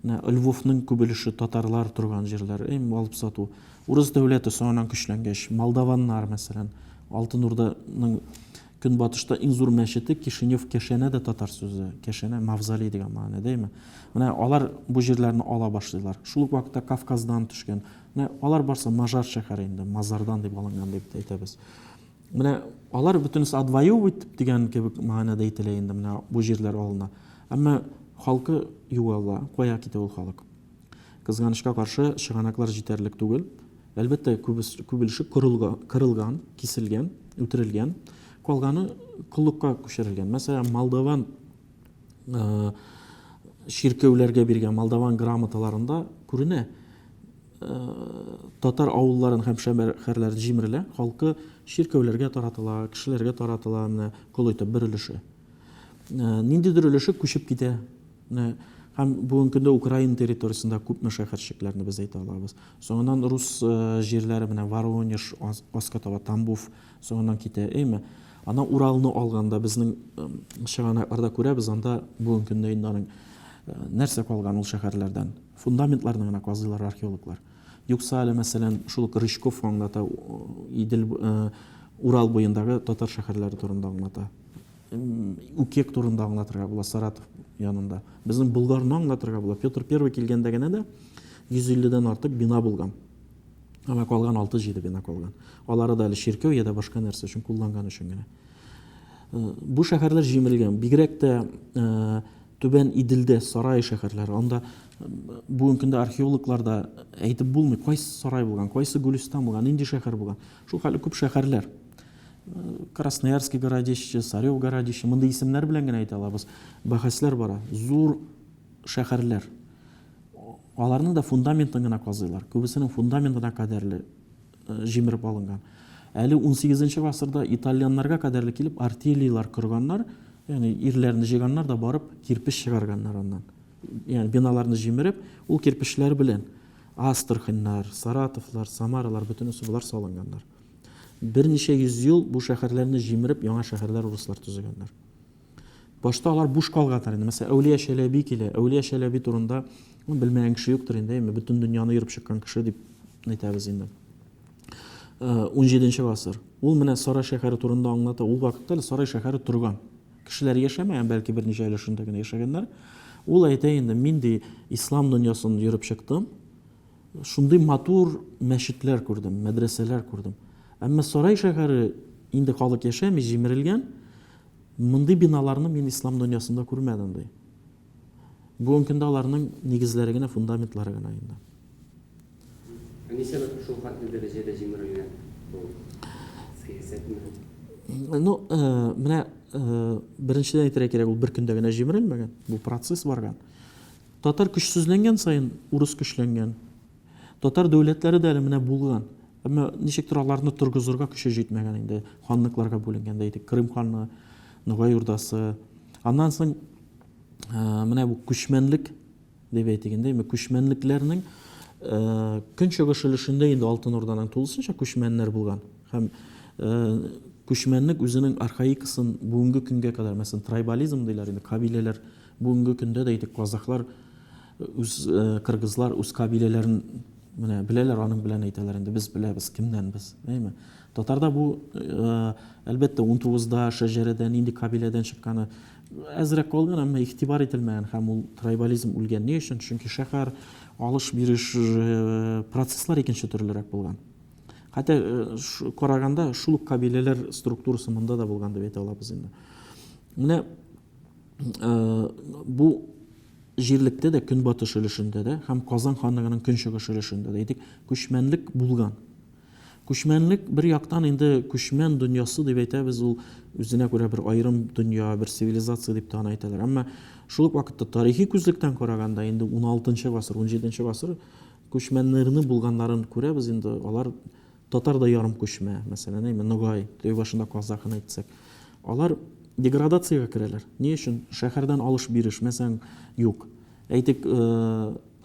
Менә Львовның күп өлеше татарлар торган җирләр, эм, алып сату. Урыс дәүләте соңыннан көчләнгәч, молдаваннар, мәсәлән, Алтын Урданың көнбатышта иң зур мәчете Кишинев Кәшәнә дә татар сүзе, Кәшәнә мавзолей дигән мәгънәдә, әйме? Менә алар бу җирләрне ала башлыйлар. Шул ук вакытта Кавказдан төшкән. Менә алар барсы мажар шәһәре инде, Мазардан дип алынган дип әйтәбез. Менә алар бөтенесе отвоевывать дигән кебек мәгънәдә әйтелә инде, менә бу җирләр алына. Әмма халкы югала, кая китә ул халык? Кызганычка каршы, чыганаклар җитәрлек түгел. Әлбәттә, күбес, күп өлеше кырылган, киселгән, үтерелгән. Калганы коллыкка күчерелгән. Мәсәлән, молдаван э, чиркәүләргә биргән молдаван грамоталарында күренә, татар авылларын һәм шәһәрләрен җимерелә, халкы чиркәүләргә таратыла, кешеләргә таратыла, менә кол итеп бер өлеше. Ниндидер өлеше күчеп китә. Менә һәм бүгенге көндә Украина территориясендә күпме шәһәрчекләрне без әйтә алабыз. Соңыннан рус җирләре менә Воронеж, аска таба Тамбов соңыннан китә, әйме? Аннан Уралны алганда безнең чыганакларда күрәбез, анда бүгенге көндә инде аның нәрсә калган ул шәһәрләрдән? Фундаментларны гына казыйлар археологлар. Юкса әле, мәсәлән, шул ук Рычков аңлата, Идел, Урал буендагы татар шәһәрләре турында аңлата. Укек турында аңлатырга була Саратов янында. Безнең Болгарны аңлатырга була. Петр I килгәндә генә дә 150 дән артык бина булган. Әмма калган 6-7 бина калган. Алары да әле чиркәү я да башка нәрсә өчен кулланган өчен генә. Бу шәһәрләр җимерелгән. Бигрәк тә Түбән Иделдә сарай шәһәрләре. Анда бүгенге көндә археологлар да әйтеп булмый, кайсы сарай булган, кайсы Гөлистан булган, нинди шәһәр булган. Шул хәле күп шәһәрләр. Красноярский городище, Сарев городище, мондый исемнәр белән генә әйтә алабыз. Бәхәсләр бара. Зур шәһәрләр. Аларның да фундаментын гына казыйлар. Күбесенең фундаментына кадәрле җимереп алынган. Әле 18 гасырда итальяннарга кадәрле килеп артиллияләр корганнар, ягъни ирләрне җыйганнар да барып кирпеч чыгарганнар аннан. Ягъни биналарны җимереп, ул кирпечләр белән Астраханьнар, Саратовлар, Самаралар бөтенесе болар салынганнар. Берничә йөз ел бу шәһәрләрне җимереп, яңа шәһәрләр урыслар төзегәннәр. Башта алар буш калганнар инде. Мәсәлән, Әүлия Чәләби килә. Әүлия Чәләби турында белмәгән кеше юктыр инде, әйме, бөтен дөньяны йөреп чыккан кеше дип әйтәбез инде. 17 э, гасыр. Ул менә Сарай шәһәре турында аңлата. Ул вакытта әле Сарай шәһәре торган. Кешеләр яшәмәгән, бәлки берничә өлешендә генә яшәгәннәр. Ул әйтә инде, мин ди ислам дөньясын йөреп чыктым. Шундый матур мәчетләр күрдем, мәдрәсәләр күрдем. Әмма Сарай шәһәре инде халык яшәми, җимерелгән. Мондый биналарны мин ислам дөньясында күрмәдем, ди. Бүгенге көндә аларның нигезләре генә, фундаментлары гына инде. Ә ни сәбәпле шул хәтле дәрәҗәдә җимерелгән бу сәясәтме? Ну, э, менә э, беренчедән әйтергә кирәк, ул бер көндә генә җимерелмәгән, бу процесс барган. Татар көчсезләнгән саен урыс көчләнгән. Татар дәүләтләре дә әле менә булган. Әмма ничектер аларны торгызырга көче җитмәгән инде. Ханлыкларга бүленгәндә әйтик, Крым ханы, Ногай Урдасы. Аннан соң менә бу күчмәнлек дип әйтик инде, күчмәнлекләрнең көнчыгыш өлешендә инде Алтын Урданың тулысынча күчмәннәр булган. Һәм күчмәнлек үзенең архаикасын бүгенге көнгә кадәр, мәсәлән, трайбализм диләр инде, кабиләләр бүгенге көндә дә әйтик, казахлар үз кыргызлар үз кабиләләрен менә беләләр, аның белән әйтәләр инде, без беләбез, кемнән без, әйме? Татарда бу, әлбәттә, 19-да шәҗәрәдә нинди кабиләдән чыкканы әзрәк калган, әмма игътибар ителмәгән һәм ул трайбализм үлгән. Ни өчен? Чөнки шәһәр алыш-биреш процесслар икенче төрлерәк булган. Хәтта караганда шул ук кабиләләр структурасы монда да булган дип әйтә алабыз инде. Менә бу җирлектә дә көнбатыш өлешендә дә һәм Казан ханлыгының көнчыгыш өлешендә дә әйтик, күчмәнлек булган. Күчмәнлек бер яктан инде күчмән дөньясы дип әйтәбез, ул үзенә күрә бер аерым дөнья, бер цивилизация дип тә аны әйтәләр. Әмма шул ук вакытта тарихи күзлектән караганда инде 16 гасыр, 17 гасыр күчмәннәрне булганнарын күрәбез инде, алар татар да ярым күчмә, мәсәлән, әйме, ногай, төй башында казахын әйтсәк. Алар деградациягә керәләр. Ни өчен? Шәһәрдән алыш-биреш, мәсәлән, юк. Әйтик,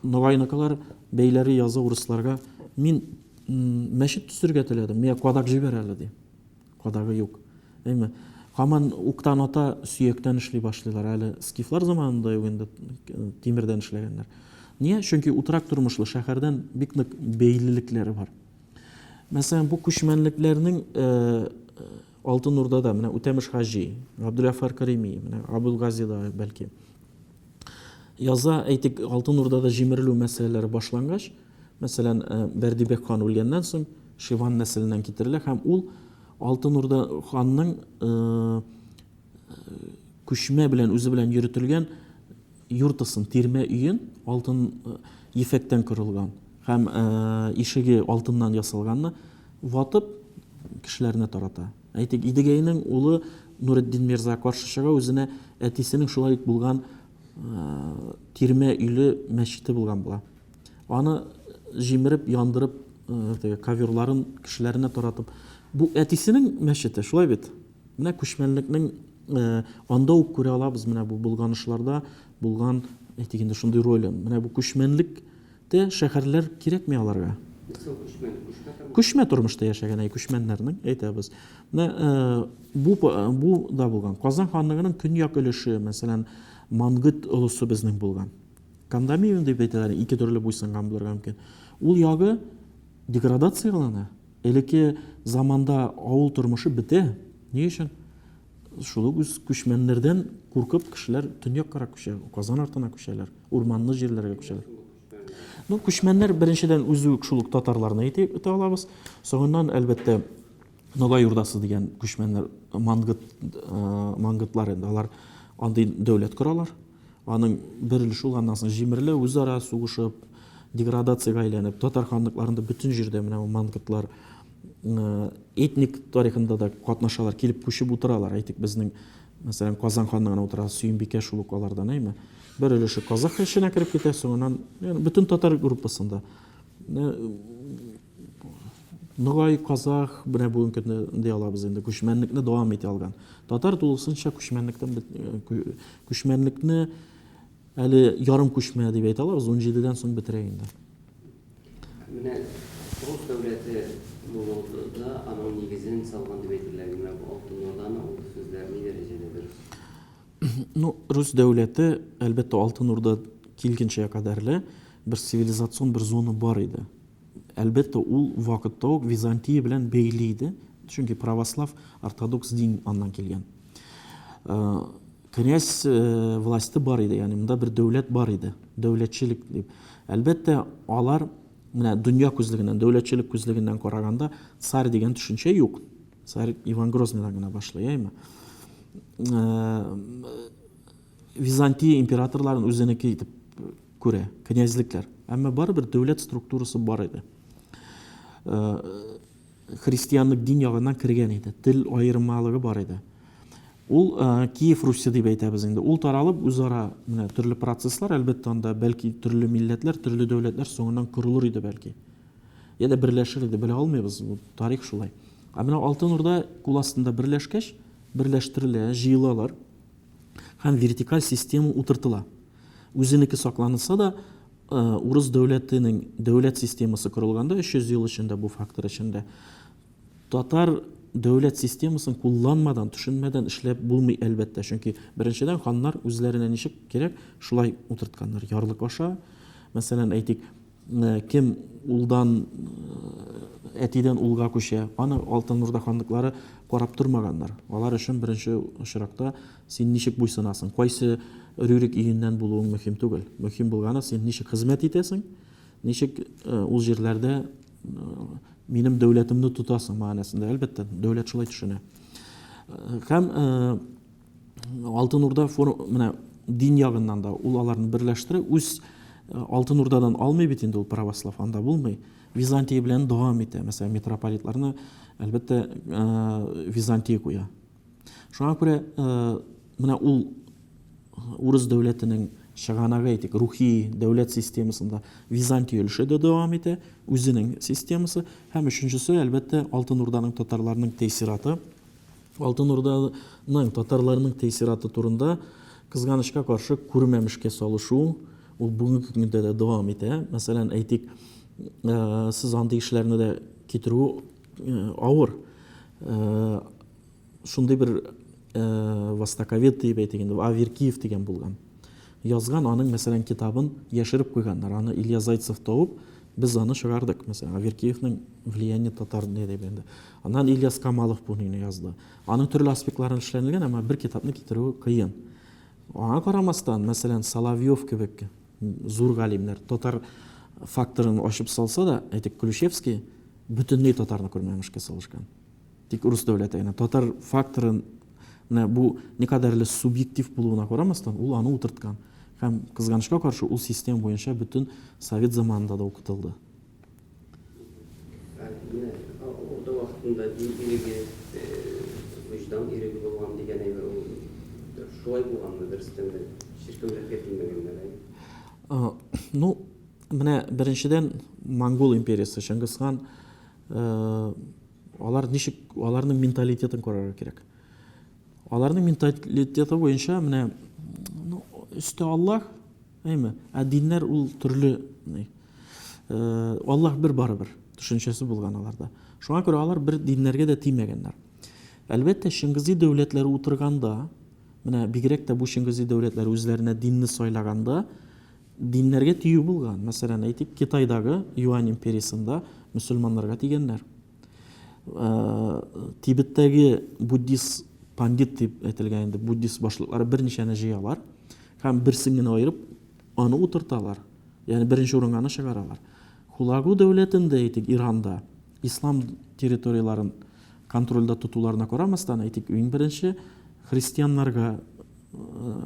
Ногайныкылар бәйләре яза урысларга, мин мәчет төзергә теләдем, миңа кадак җибәр әле, ди. Кадагы юк. Әйме? Һаман уктан ата, сөяктән эшли башлыйлар. Әле скифлар заманында ук инде тимердән эшләгәннәр. Нигә? Чөнки утрак тормышлы шәһәрдән бик нык бәйлелекләре бар. Мәсәлән, бу күчмәнлекләрнең Алтын Урдада менә Үтәмеш Хаҗи, Габделгаффар Карими, менә Абулгази да бәлки. Яза, әйтик, Алтын Урдада җимерелү мәсьәләләре башлангач, мәсәлән, Бәрдибәк хан үлгәннән соң, Шиван нәселеннән китерелә һәм ул Алтын Урда ханның күчмә белән үзе белән йөретелгән юртасын, тирмә өен алтын ефәктән корылган һәм ишеге алтыннан ясалганны ватып кешеләренә тарата. Әйтик, Идегәйнең улы Нуретдин Мирза каршы чыга, үзенә әтисенең шулай ук булган тирмә өйле мәчете булган була. Аны җимереп, яндырып, теге коверларын кешеләренә таратып. Бу әтисенең мәчете, шулай бит? Менә күчмәнлекнең анда ук күрә алабыз менә бу болганышларда булган, әйтик инде, шундый ролен. Менә бу күчмәнлек Те шәһәрләр кирәкми аларга. Күчмә тормышта яшәгән әй күчмәннәрнең әйтәбез. Менә э, бу бу да булган. Казан ханлыгының көньяк өлеше, мәсәлән, Мангыт олысы безнең булган. Кондоминиум дип әйтәләр, ике төрле буйсынган булырга мөмкин. Ул ягы деградацияләнә. Элекке заманда авыл тормышы бетә. Ни өчен? Шул ук үз күчмәннәрдән куркып кешеләр төньяккарак күчә, Казан артына күчәләр, урманлы җирләргә күчәләр. Ну, күчмәннәр беренчедән үзе үк шул ук татарларны әйтә алабыз. Соңыннан, әлбәттә, Ногай Урдасы дигән күчмәннәр, мангыт, э, мангытлар инде алар андый дәүләт коралар. Аның бер өлеше ул аннан соң җимерелә, үзара сугышып, деградациягә әйләнеп, татар ханлыкларында бөтен җирдә менә бу мангытлар э, этник тарихында да катнашалар, килеп күчеп утыралар. Әйтик, безнең, мәсәлән, Казан ханлыгына утыра Сөембикә шул ук алардан, әйме? Бер өлеше казах эченә кереп китә, соңыннан ягъни бөтен татар группасында. Ногай, казах, менә бүгенге көндә ди алабыз инде, күчмәнлекне дәвам итә алган. Татар тулысынча күчмәнлектән күчмәнлекне әле ярым күчмә дип әйтә алабыз, 17-дән соң бетерә инде. Менә рус дәүләте булуда аның нигезен салган дип әйтелә. Менә бу Алтын Урданы ул сүзләр ни дәрәҗәдә дөрес? Ну, Рус дәүләте, әлбәттә, Алтын Урда килгәнчә кадәрле бер цивилизацион бер зона бар иде. Әлбәттә, ул вакытта ук Византия белән бәйле иде, чөнки православ ортодокс дин аннан килгән. Э, князь э, власте бар иде, ягъни монда бер дәүләт бар иде, дәүләтчелек дип. Әлбәттә, алар менә дөнья күзлегеннән, дәүләтчелек күзлегеннән караганда царь дигән төшенчә юк. Царь Иван Грозныйдан гына башлый, әйме? Э, Византия императорларын үзенеке итеп күрә, князьлекләр. Әмма барыбер дәүләт структурасы бар иде. Э, христианлык дин ягыннан кергән иде, тел аермалыгы бар иде. Ул э, Киев Русе дип әйтәбез инде. Ул таралып үзара менә төрле процесслар, әлбәттә, анда бәлки төрле милләтләр, төрле дәүләтләр соңыннан корылыр иде бәлки. Я да берләшер иде, белә алмыйбыз, бу тарих шулай. Ә менә Алтын Урда кул астында берләшкәч, берләштерелә, җыелалар һәм вертикаль система утыртыла. Үзенеке сакланылса да, э, урыс дәүләтенең дәүләт системасы корылганда 300 ел эчендә бу фактор эчендә татар дәүләт системасын кулланмадан, төшенмәдән эшләп булмый әлбәттә. Чөнки беренчедән ханнар үзләренә ничек кирәк, шулай утыртканнар. Ярлык аша, мәсәлән, әйтик, Э, кем улдан э, әтидән улга күчә, аны Алтын Урда ханлыклары карап тормаганнар. Алар өчен беренче очракта син ничек буйсынасың, кайсы Рюрик өеннән булуың мөһим түгел. Мөһим булганы син ничек хезмәт итәсең, ничек э, ул җирләрдә Минем дәүләтемне тотасың мәгънәсендә, әлбәттә, дәүләт шулай төшенә. Һәм Алтын Урда менә дин ягыннан да ул аларны берләштерә, үз Алтын Урдадан алмый бит инде ул православ, анда булмый. Византия белән дәвам итә. Мәсәлән, митрополитларны, әлбәттә, Византия куя. Шуңа күрә менә ул урыс дәүләтенең чыганагы, әйтик, рухи дәүләт системасында Византия өлеше дә дәвам итә, үзенең системасы. Һәм өченчесе, әлбәттә, Алтын Урданың татарларының тәэсираты. Алтын Урданың татарларының тәэсираты турында, кызганычка каршы, күрмәмешкә салышу, ул бүгенге көндә дә дәвам итә. Мәсәлән, әйтик, сез андый эшләрне дә китерү авыр. Шундый бер востоковед дип әйтик инде, Аверкиев дигән булган. Язган аның, мәсәлән, китабын яшереп куйганнар. Аны Илья Зайцев табып, без аны чыгардык. Мәсәлән, Аверкиевның Влияние татар не дип инде. Аннан Ильяс Камалов бу нине язды. Аның төрле аспектлары эшләнелгән, әмма бер китапны китерүе кыен. Аңа карамастан, мәсәлән, Соловьев кебек зур галимнәр татар факторын ачып салса да, әйтик, Ключевский бөтенләй татарны күрмәмешкә салышкан. Тик урыс дәүләте генә татар факторын менә бу никадәрле субъектив булуына карамастан, ул аны утырткан. Һәм кызганычка каршы, ул система буенча бөтен совет заманында да укытылды. Менә Урда вакытында дин иреге, вөҗдан иреге булган дигән әйбер ул шулай булганмы дөрестән дә? Чиркәүләргә тимәгәннәр, әйе? Ну, менә беренчедән Монгол империясе, Чыңгызхан, алар ничек, аларның менталитетын карарга кирәк. Аларның менталитеты буенча менә, ну, өстә Аллаһ, әйме? Ә диннәр ул төрле, ни. Аллаһ бер барыбер төшенчәсе булган аларда. Шуңа күрә алар бер диннәргә дә тимәгәннәр. Әлбәттә, Чыңгызи дәүләтләре утырганда, менә бигрәк тә бу Чыңгызи дәүләтләре үзләренә динне сайлаганда, диннәргә тию булган. Мәсәлән, әйтик, Китайдагы Юань империясендә мөселманнарга тигәннәр. Тибеттәге буддист пандит дип әйтелгән инде буддист башлыклары берничәне җыялар һәм берсен генә аерып аны утырталар. Ягъни беренче урынга аны чыгаралар. Хулагу дәүләтендә, әйтик, Иранда ислам территорияләрен контрольдә тотуларына карамастан, әйтик, иң беренче христианнарга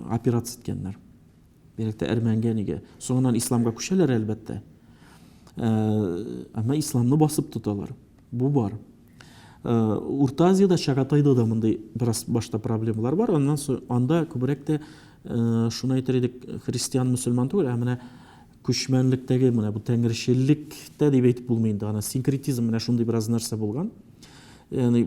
операция иткәннәр. Бигрәк тә әрмәнгә нигә. Соңыннан исламга күчәләр, әлбәттә. Әмма исламны басып тоталар. Бу бар. Урта Азиядә, Чагатайда да мондый бераз башта проблемалар бар. Аннан соң анда күбрәк тә шуны әйтер идек, христиан, мөселман түгел, ә менә күчмәнлектәге менә бу тәңречеллектә дип әйтеп булмый инде аны. Синкретизм менә шундый бераз нәрсә булган. Ягъни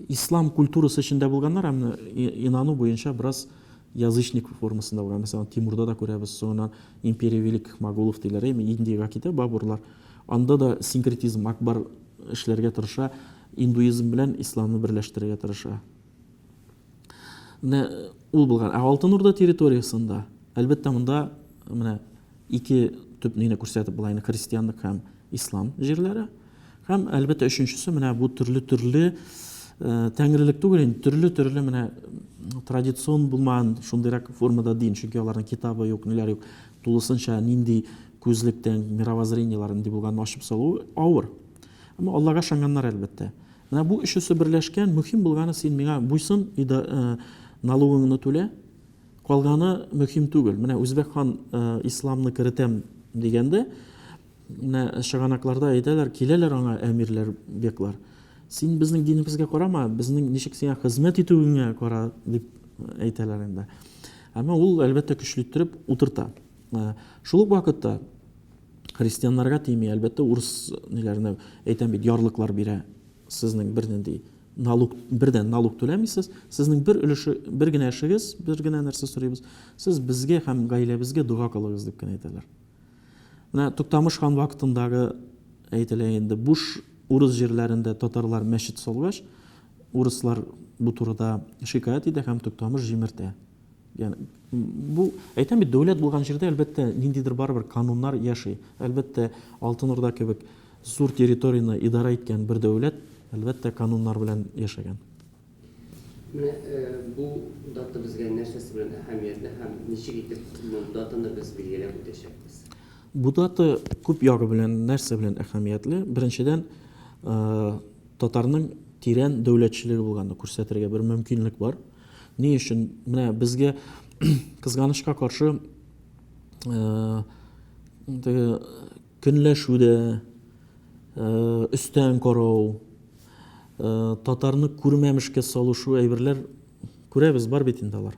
ислам культурасы эчендә булганнар, әмма инану буенча бераз язычник формасында булган. Мәсәлән, Тимурда да күрәбез, соңыннан империя великих моголов диләр, әйме, Индиягә китә бабурлар. Анда да синкретизм Акбар эшләргә тырыша, индуизм белән исламны берләштерергә тырыша. Менә ул булган. Ә Алтын Урда территориясендә, әлбәттә, монда менә ике төп нине күрсәтеп була инде, христианлык һәм ислам җирләре. Һәм, әлбәттә, өченчесе менә бу төрле-төрле э, тәңрелек түгел инде, төрле-төрле менә традицион булмаган шундыйрак формада дин, чөнки аларның китабы юк, ниләр юк. Тулысынча нинди күзлектән мировоззрениеләре нинди булганын ачып салу авыр. Әмма Аллага ышанганнар, әлбәттә. Менә бу өчесе берләшкән, мөһим булганы син миңа буйсын, ида, э, налогыңны түлә, калганы мөһим түгел. Менә Үзбәк хан э, исламны керетәм дигәндә, менә чыганакларда әйтәләр, киләләр аңа әмирләр, беклар. Син безнең динебезгә карама, безнең ничек сиңа хезмәт итүеңә кара дип әйтәләр инде. Әмма ул әлбәттә көчле иттереп утырта. Э, шул ук вакытта христианнарга тими, әлбәттә, урыс ниләренә әйтәм бит, ярлыклар бирә. Сезнең бернинди налог, бердән налог түләмисез, сезнең бер өлеше, бер генә эшегез, бер генә нәрсә сорыйбыз. Сез безгә һәм гаиләбезгә дога кылыгыз дип кенә әйтәләр. Менә Туктамыш хан вакытындагы әйтелә инде, буш урыс җирләрендә татарлар мәчет салгач, урыслар бу турыда шикаять итә һәм Туктамыш җимертә. Ягъни бу әйтәм бит, дәүләт булган җирдә әлбәттә ниндидер барыбер кануннар яши. Әлбәттә, Алтын Урда кебек зур территорияне идарә иткән бер дәүләт, әлбәттә, кануннар белән яшәгән. Менә бу дата безгә нәрсәсе белән әһәмиятле һәм ничек итеп бу датаны без билгеләп үтәчәкбез? Бу дата күп ягы белән нәрсә белән әһәмиятле? Беренчедән, татарның тирән дәүләтчелеге булганны күрсәтергә бер мөмкинлек бар. Ни өчен? Менә безгә кызганычка каршы теге көнләшү дә, өстән карау, татарны күрмәмешкә салышу әйберләр күрәбез, бар бит инде алар.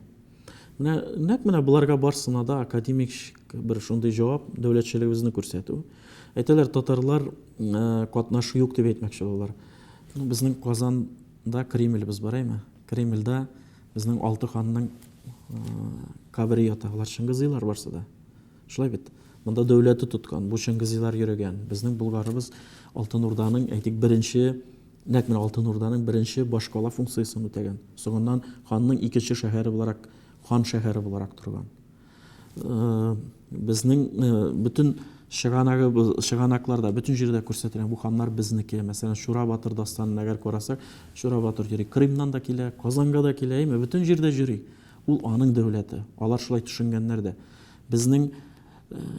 Менә нәкъ менә боларга барсына да академик бер шундый җавап дәүләтчелегебезне күрсәтү. Әйтәләр, татарлар катнашы юк дип әйтмәкче булалар. Ну, безнең Казанда Кремлебез бар, әйме? Кремльдә безнең алты ханның кабере ята. Алар Чыңгызыйлар барсы да. Шулай бит. Монда дәүләте тоткан, бу Чыңгызыйлар йөрегән. Безнең Болгарыбыз Алтын Урданың, әйтик, беренче Нәкъ менә Алтын Урданың беренче башкала функциясен үтәгән. Соңыннан ханның икенче шәһәре буларак, хан шәһәре буларак торган. Безнең бөтен чыганагыбыз, чыганакларда, бөтен җирдә күрсәтелгән бу ханнар безнеке. Мәсәлән, Чура батыр дастанын әгәр карасак, Чура батыр йөри. Крымнан да килә, Казанга да килә, әйме, бөтен җирдә йөри. Ул аның дәүләте. Алар шулай төшенгәннәр дә. Безнең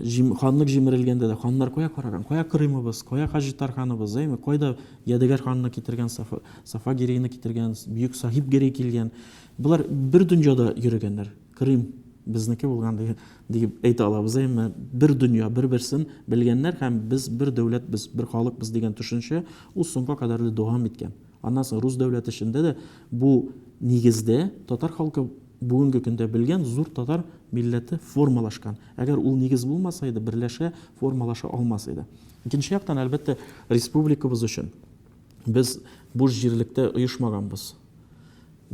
Җим, ханлык җимерелгәндә дә ханнар кая караган? Кая Крымыбыз, кая Хаҗи Тарханыбыз, әйме? Кайда Ядегәр ханны китергән, Сафа, Сафа Гирейны китергән, Бөек Сахиб Гирей килгән. Болар бер дөньяда йөрегәннәр. Крым безнеке булган дип, дип әйтә алабыз, әйме? Бер дөнья, бер-берсен белгәннәр һәм без бер дәүләтбез, бер халыкбыз дигән төшенчә ул соңга кадәрле дәвам иткән. Аннан соң рус дәүләте эчендә дә бу нигездә татар халкы бүгенге көндә белгән зур татар милләте формалашкан. Әгәр ул нигез булмаса иде, берләшә, формалаша алмас иде. Икенче яктан, әлбәттә, республикабыз өчен без буш җирлектә оешмаганбыз.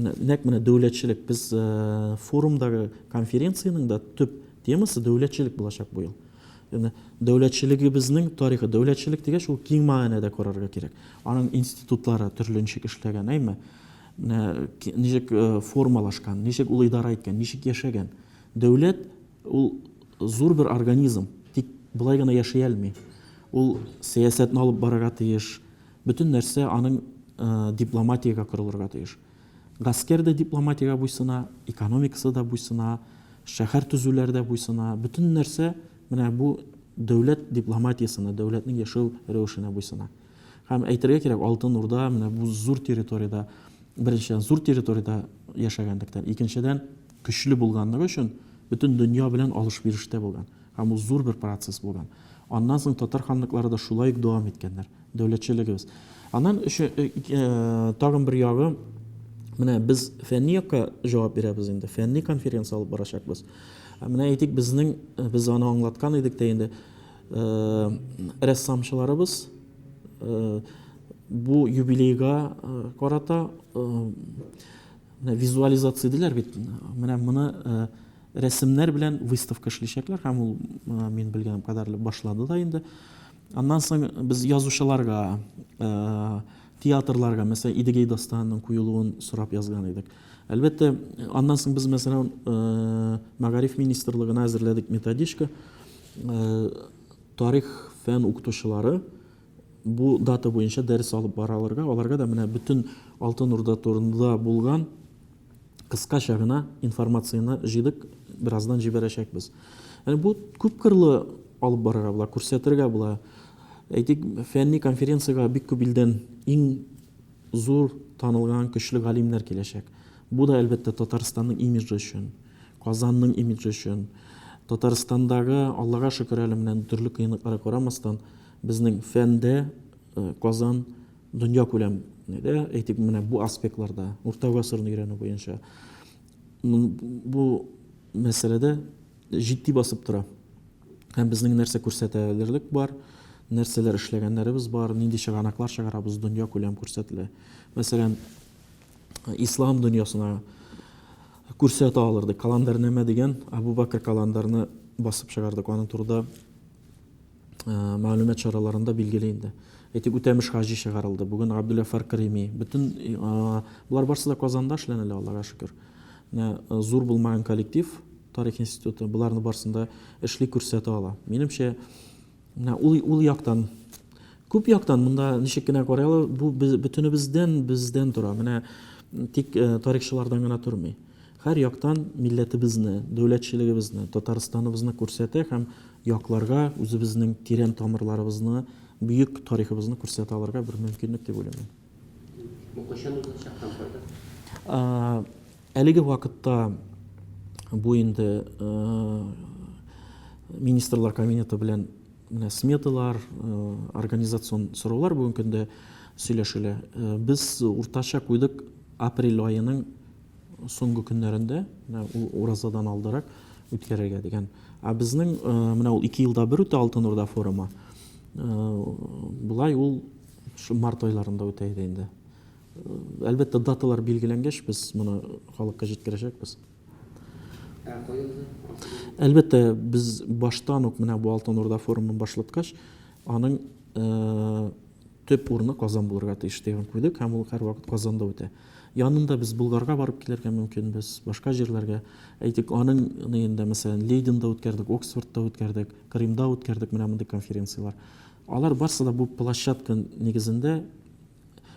Нәкъ менә дәүләтчелек. Без э, форумдагы конференциянең дә төп темасы дәүләтчелек булачак бу ел. Ягъни дәүләтчелегебезнең тарихы, дәүләтчелек дигәч, ул киң мәгънәдә карарга кирәк. Аның институтлары төрле ничек эшләгән, әйме? Менә ничек э, формалашкан, ничек ул идарә иткән, ничек яшәгән. Дәүләт ул зур бер организм, тик болай гына яши алмый. Ул сәясәтне алып барырга тиеш, бөтен нәрсә аның э, дипломатиягә корылырга тиеш. Гаскәр дә дипломатиягә буйсына, экономикасы да буйсына, шәһәр төзүләр дә буйсына, бөтен нәрсә менә бу дәүләт дипломатиясенә, дәүләтнең яшәү рәвешенә буйсына. Һәм әйтергә кирәк, Алтын Урда менә бу зур территориядә, беренчедән, зур территориядә яшәгәнлектән, икенчедән, көчле булганлыгы өчен бөтен дөнья белән алыш-бирештә булган. Һәм ул зур бер процесс булган. Аннан соң татар ханлыклары да шулай ук дәвам иткәннәр, дәүләтчелегебез. Аннан өче, э, э, тагын бер ягы, менә без фәнни якка җавап бирәбез инде, фәнни конференция алып барачакбыз. Менә әйтик, безнең, без аны аңлаткан идек тә инде, рәссамчыларыбыз бу юбилейга карата менә визуализация диләр бит менә моны рәсемнәр белән выставка эшләячәкләр һәм ул мин белгән кадәрле башлады да инде аннан соң без язучыларга театрларга мәсәлән идегәй дастанының куелуын сорап язган идек әлбәттә аннан соң без мәсәлән мәгариф министрлыгына әзерләдек методичка Тарих фән укытучылары бу дата буенча дәрес алып бара алырга, аларга да менә бөтен Алтын Урда турында булган кыскача гына информацияне җыйдык, бераздан җибәрәчәкбез. Яни бу күп кырлы алып барырга була, күрсәтергә була. Әйтик, фәнни конференциягә бик күп илдән иң зур танылган көчле галимнәр киләчәк. Бу да, әлбәттә, Татарстанның имиджы өчен, Казанның имиджы өчен. Татарстандагы, Аллага шөкер әле менә төрле кыенлыкларга карамастан, безнең фәндә э, Казан дөнья күләм дә, әйтик, менә бу аспектларда, урта гасырны өйрәнү буенча бу мәсьәләдә җитди басып тора. Һәм безнең нәрсә күрсәтә алырлык бар, нәрсәләр эшләгәннәребез бар, нинди чыганаклар чыгарабыз, дөнья күләм күрсәтелә. Мәсәлән, ислам дөньясына күрсәтә алырдык. Каландарнамә дигән Абу Бакр Каландарны басып чыгардык. Аның турында э, мәгълүмат чараларында билгеле инде. Әйтик, Үтәмеш Хаҗи чыгарылды. Бүген Габдулгафар Карими. Бөтен э, болар барысы да Казанда эшләнелә, Аллага шөкер. Менә э, зур булмаган коллектив Тарих институты боларны барысын да эшли, күрсәтә ала. Минемчә, менә ул, ул яктан, күп яктан монда ничек кенә карый ала, бу без, бөтенебездән бездән тора. Менә тик э, тарихчылардан гына тормый. Һәр яктан милләтебезне, дәүләтчелегебезне, Татарстаныбызны күрсәтә һәм якларга, үзебезнең тирән тамырларыбызны, бөек тарихыбызны күрсәтә алырга бер мөмкинлек дип уйлыйм мин. Бу кайчан узачак һәм кайда? Әлеге вакытта бу инде Министрлар кабинеты белән менә сметалар, организацион сораулар бүгенге көндә сөйләшелә. Без уртача куйдык апрель аеның соңгы көннәрендә, менә ул уразадан алдарак үткәрергә дигән. Ә безнең менә ул 2 елда бер үтә Алтын Урда форумы. Болай ул март айларында үтә иде инде. Әлбәттә, даталар билгеләнгәч, без моны халыкка җиткерәчәкбез. Ә кая уза? Әлбәттә, без баштан ук менә бу Алтын Урда форумын башлаткач, аның төп урыны Казан булырга тиеш дигән куйдык һәм ул һәрвакыт Казанда үтә. Янында без Болгарга барып килергә мөмкинбез, башка җирләргә. Әйтик, аның инде, мәсәлән, Лейденда үткәрдек, Оксфордта үткәрдек, Крымда үткәрдек менә мондый конференцияләр. Алар барсы да бу площадка нигезендә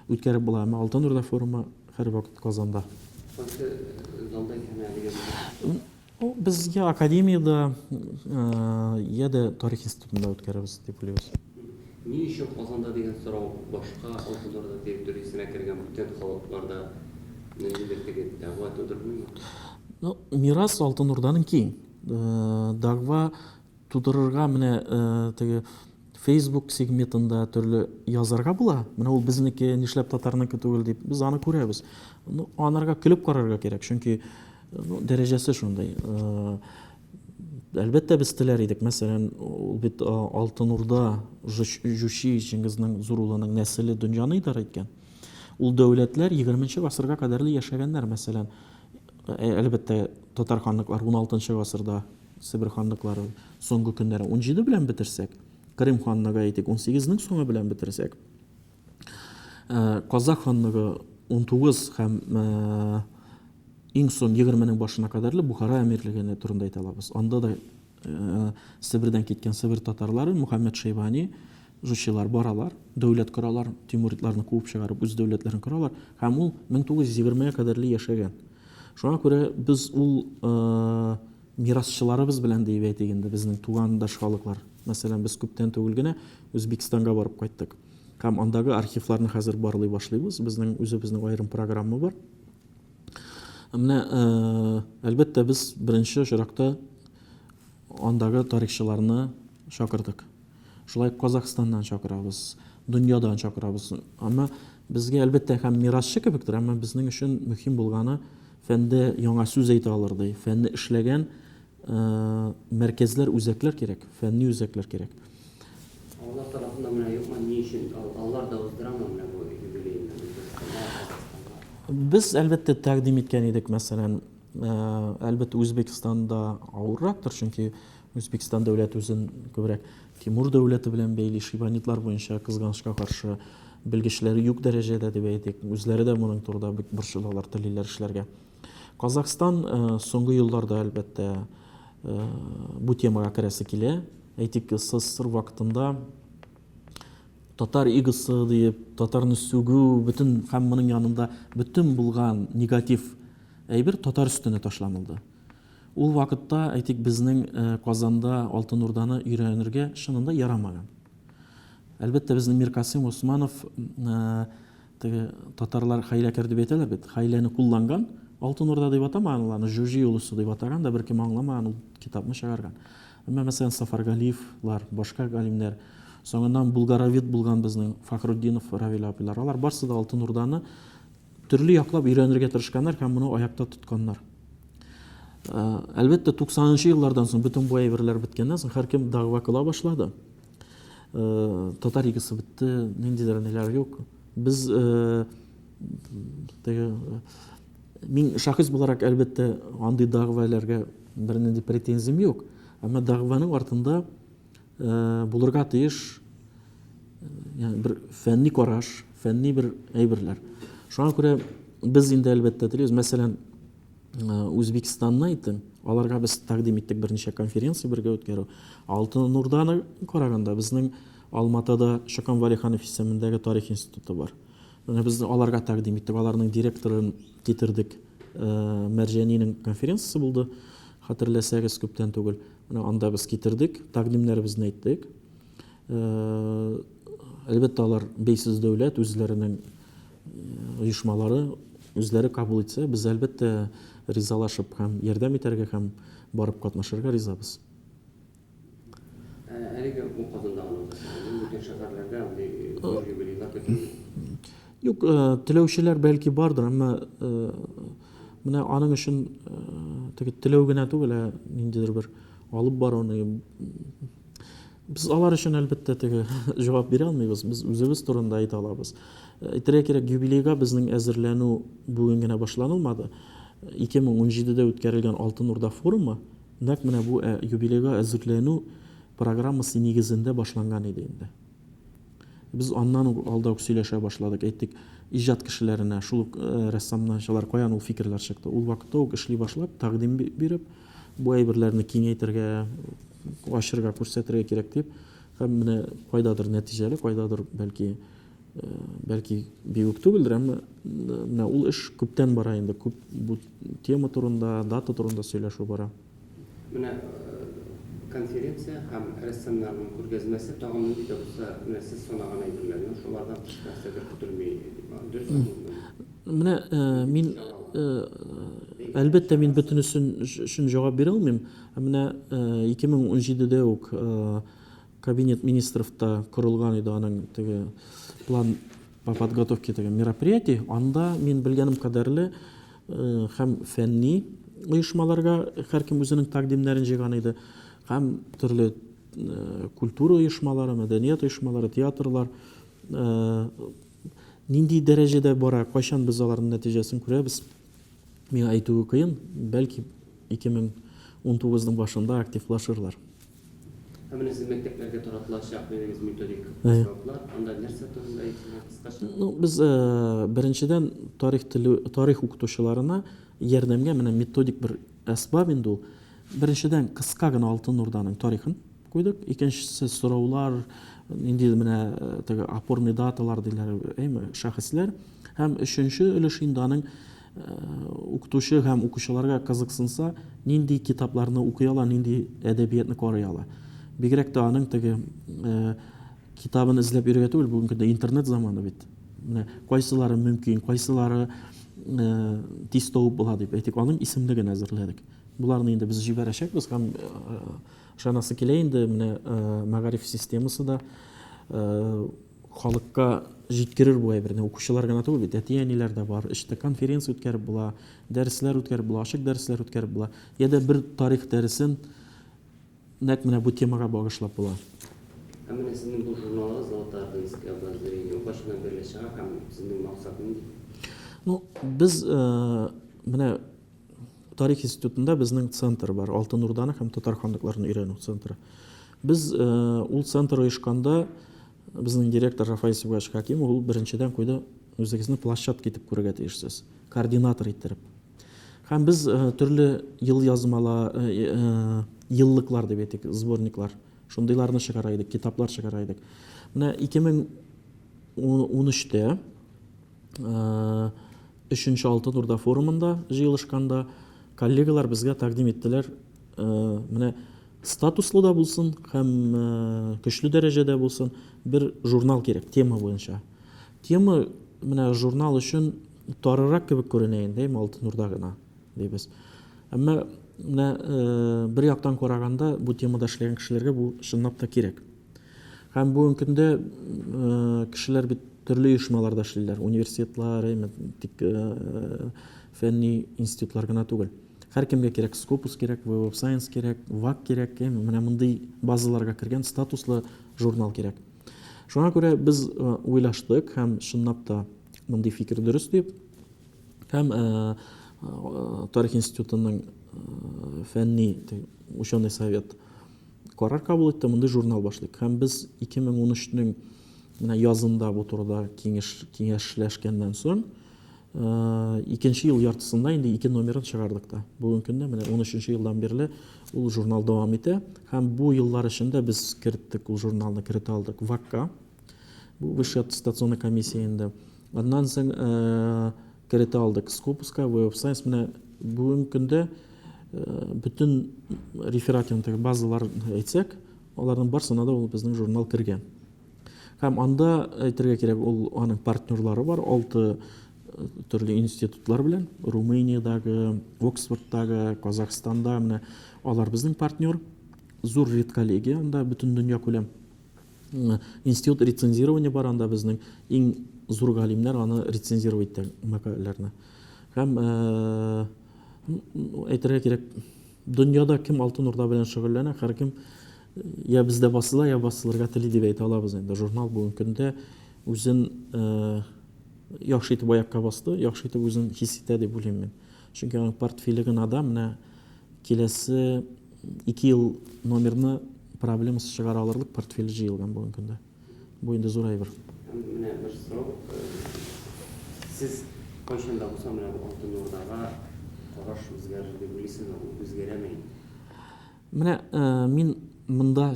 үткәреп була. Әмма Алтын Урда форумы һәрвакыт Казанда. Кайсы залда икән әлеге? Без я академиядә, я дә тарих институтында үткәрәбез дип уйлыйбыз. Ни өчен Казанда дигән сорау башка Алтын Урда территориясенә кергән бүтән халыкларда ниндидер теге дәгъва тудырмыймы? Ну, мирас Алтын Урданың киң. Дәгъва тудырырга менә теге Facebook сегментында төрле язарга була. Менә ул безнеке, нишләп татарныкы түгел дип, без аны күрәбез. Ну, анарга көлеп карарга кирәк, чөнки ну, дәрәҗәсе шундый. Әлбәттә, без теләр идек. Мәсәлән, ул бит Алтын Урда Җучи Чингизның зур улының нәселе дөньяны идарә иткән. Ул дәүләтләр 20 гасырга кадәрле яшәгәннәр, мәсәлән. Әлбәттә, татар ханлыклары 16 гасырда Себер ханлыклары соңгы көннәрен 17 белән бетерсәк, Крым ханлыгы әйтик 18-нең соңы белән бетерсәк, Казах ханлыгы 19 һәм иң соң 20-нең башына кадәрле Бухара әмирлеге турында әйтә алабыз. Анда да Себердән киткән Себер татарлары Мөхәммәд Шәйбани, жучилар баралар, дәүләт коралар, тимуридларны куып чыгарып үз дәүләтләрен коралар һәм ул 1920-гә кадәрле яшәгән. Шуңа күрә без ул мирасчыларыбыз белән диеп әйтик инде, безнең тугандаш халыклар. Мәсәлән, без күптән түгел генә Үзбекстанга барып кайттык. Һәм андагы архивларны хәзер барлый башлыйбыз. Безнең үзебезнең аерым программа бар. Менә, әлбәттә, без беренче очракта андагы тарихчыларны чакырдык. Шулай Казахстаннан чакырабыз, дөньядан чакырабыз. Әмма безгә, әлбәттә, һәм мирасчы кебектер, әмма безнең өчен мөһим булганы фәндә яңа сүз әйтә алырдай, фәнне эшләгән мәркәзләр, үзәкләр кирәк, фәнни үзәкләр кирәк. Алар тарафыннан менә юкмы, ни өчен алар да уздырамы менә бу юбилейны Үзбәкстанда, Казахстанда? Без, әлбәттә, тәкъдим иткән идек, мәсәлән, әлбәттә, Үзбәкстанда авыррактыр, чөнки Үзбәкстан дәүләте үзен күбрәк Тимур дәүләте белән бәйли, шибанидлар буенча, кызганычка каршы, белгечләре юк дәрәҗәдә дип әйтик. Үзләре дә моның турында бик борчылалар, телиләр эшләргә. Казахстан соңгы елларда, әлбәттә, бу темага керәсе килә. Әйтик, СССР вакытында татар игосы диеп, татарны сүгү, бөтен һәм моның янында бөтен булган негатив әйбер татар өстенә ташланылды. Ул вакытта, әйтик, безнең Казанда Алтын Урданы өйрәнергә чынында ярамаган. Әлбәттә, безнең Миркасыйм Усманов теге татарлар хәйләкәр дип әйтәләр бит, хәйләне кулланган, Алтын Урда дип атамаган ул аны, Җуҗи улусы дип атаган да, беркем аңламаган, ул китапны чыгарган. Әмма, мәсәлән, Сафаргалиевлар, башка галимнәр, соңыннан булгаровед булган безнең Фахрутдинов Равил абыйлар, алар барсы да Алтын Урданы төрле яклап өйрәнергә тырышканнар һәм моны аякта тотканнар. Әлбәттә, 90 еллардан соң бөтен бу әйберләр беткәннән соң һәркем дәгъва кыла башлады. Татар игысы бетте, ниндидер ниләр юк. Без теге мин шәхес буларак әлбәттә андый дәгъваларга бернинди претензиям юк. Әмма дәгъваның артында булырга тиеш ягъни бер фәнни караш, фәнни бер әйберләр. Шуңа күрә без инде әлбәттә телибез, мәсәлән, Үзбекстанны әйттем, аларга без тәкъдим иттек берничә конференция бергә үткәрү. Алтын Урданы караганда безнең Алматада Шокан Валиханов исемендәге тарих институты бар. Менә без аларга тәкъдим иттек, аларның директорын китердек. Мәрҗанинең конференциясе булды, хәтерләсәгез, күптән түгел. Менә анда без китердек, тәкъдимнәребезне әйттек. Әлбәттә, алар бәйсез дәүләт, үзләренең оешмалары, үзләре кабул итсә, без әлбәттә ризалашып һәм ярдәм итәргә һәм барып катнашырга ризабыз. Әлеге бу Казанда гына узачак инде, бүтән шәһәрләрдә андый зур юбилейлар көтелми. Юк, теләүчеләр бәлки бардыр, әмма менә аның өчен теге теләү генә түгел, ә ниндидер бер алып баруны без алар өчен әлбәттә теге җавап бирә алмыйбыз, без үзебез турында әйтә алабыз. Әйтергә кирәк, юбилейга безнең әзерләнү бүген генә башланылмады. 2017-дә үткәрелгән Алтын Урда форумы нәкъ менә бу юбилейга әзерләнү программасы нигезендә башланган иде инде. Без аннан ук алда ук сөйләшә башладык, әйттек, иҗат кешеләренә, шул ук рәссамнанчылар, каян ул фикерләр чыкты. Ул вакытта ук эшли башлап, тәкъдим биреп, бу әйберләрне киңәйтергә, ачырга, күрсәтергә кирәк дип, һәм менә кайдадыр нәтиҗәле, кайдадыр бәлки бәлки бик үк түгелдер, әмма менә ул эш күптән бара инде, күп бу тема турында, дата турында сөйләшү бара. Менә конференция һәм рәссамнарның күргәзмәсе тагын нинди дә булса менә сез санаган әйберләрне, шулардан тыш нәрсәдер көтелми, дөрес аңладыммы? Менә мин, әлбәттә, мин бөтенесен өчен җавап бирә алмыйм. Ә менә 2017-дә үк Кабинет министровта корылган иде аның теге план по подготовке теге мероприятий. Анда мин белгәнем кадәрле һәм фәнни оешмаларга һәркем үзенең тәкъдимнәрен җыйган иде, һәм төрле культура оешмалары, мәдәният оешмалары, театрлар нинди дәрәҗәдә бара, кайчан без аларның нәтиҗәсен күрәбез, миңа әйтүе кыен, бәлки 2019-ның башында активлашырлар. Ә менә сез мәктәпләргә таратылачак дидегез методик әсбаплар. Анда нәрсә турында әйтелә кыскача? Ну, без беренчедән тарих теле, тарих укытучыларына ярдәмгә менә методик бер әсбап инде ул. Беренчедән кыска гына Алтын Урданың тарихын куйдык. Икенчесе сораулар, нинди менә теге опорный даталар диләр, әйме, шәхесләр. Һәм өченче өлеш инде аның Укытучы һәм укучыларга кызыксынса, нинди китапларны укый ала, нинди әдәбиятны карый ала. Бигрәк тә аның теге китабын эзләп йөрергә түгел, бүгенге көндә интернет заманы бит. Менә кайсылары мөмкин, кайсылары тиз табып була дип әйтик, аның исемлеген әзерләдек. Боларны инде без җибәрәчәкбез һәм ышанасы килә инде, менә мәгариф системасы да Халыкка җиткерер бу әйберне. Укучылар гына түгел бит, әти-әниләр дә бар. Эштә конференция үткәреп була, дәресләр үткәреп була, ачык дәресләр үткәреп була. Я дә бер тарих дәресен нәкъ менә бу темага багышлап була. Ә менә сезнең бу журналыгыз Золотоордынское обозрение, ул кайчаннан бирле чыга һәм сезнең максат нинди? Ну, без менә Тарих институтында безнең центр бар, Алтын Урданы һәм татар ханлыкларын өйрәнү центры. Без ул центр оешканда Безнең директор Рафаэль Сибгатович Хәкимов ул беренчедән куйды, үзегезне площадка итеп күрергә тиешсез, координатор иттереп. Һәм без төрле ел язмала, еллыклар дип әйтик, сборниклар, шундыйларны чыгара идек, китаплар чыгара идек. Менә 2013-тә Өченче Алтын Урда форумында җыелышканда коллегалар безгә тәкъдим иттеләр, менә Статуслы да булсын һәм көчле дәрәҗәдә булсын, бер журнал кирәк тема буенча. Тема менә журнал өчен тарырак кебек күренә инде, әйме, Алтын Урда гына дибез. Әмма менә бер яктан караганда бу темада эшләгән кешеләргә бу чынлап та кирәк. Һәм бүгенге көндә кешеләр бит төрле оешмаларда эшлиләр, университетлар, әйме, тик фәнни институтлар гына түгел. Һәркемгә кирәк Scopus кирәк, Web of Science кирәк, ВАК кирәк, әйме, менә мондый базаларга кергән статуслы журнал кирәк. Шуңа күрә без уйлаштык һәм чынлап та мондый фикер дөрес дип һәм Тарих институтының фәнни ученый совет карар кабул итте, мондый журнал башлыйк. Һәм без 2013-нең менә язында бу турыда киңәш киңәшләшкәннән соң Икенче ел яртысында инде ике номерын чыгардык та. Бүгенге көндә менә 13 елдан бирле ул журнал дәвам итә. Һәм бу еллар эчендә без керттек ул журналны, керетә алдык ВАКка. Бу Высшая аттестационная комиссия инде. Аннан соң керетә алдык Scopus-ка, Web of Science. Менә бүгенге көндә Бөтен реферат янындагы базалар әйтсәк, аларның барсына да ул безнең журнал кергән. Һәм анда әйтергә кирәк, ул аның партнерлары бар, алты төрле институтлар белән, Румыниядәге, Оксфордтагы, Казахстанда, менә алар безнең партнер. Зур редколлегия анда бөтен дөнья күләм. Институт рецензирования бар анда безнең иң зур галимнәр аны рецензировать итә мәкаләләрне. Һәм әйтергә кирәк, дөньяда кем Алтын Урда белән шөгыльләнә, һәркем я бездә басыла, я басылырга тели дип әйтә алабыз инде. Журнал бүгенге көндә үзен яхшы итеп аякка басты, яхшы итеп үзен хис итә дип уйлыйм мин. Чөнки аның портфеле генә да менә киләсе 2 ел номерны проблемасыз чыгара алырлык портфель җыелган бүгенге көндә. Бу инде зур әйбер. Менә бер сорау. Сез кайчан да булса менә бу Алтын Урдага караш үзгәрер дип уйлыйсызмы? Ул үзгәрәме инде? Менә мин монда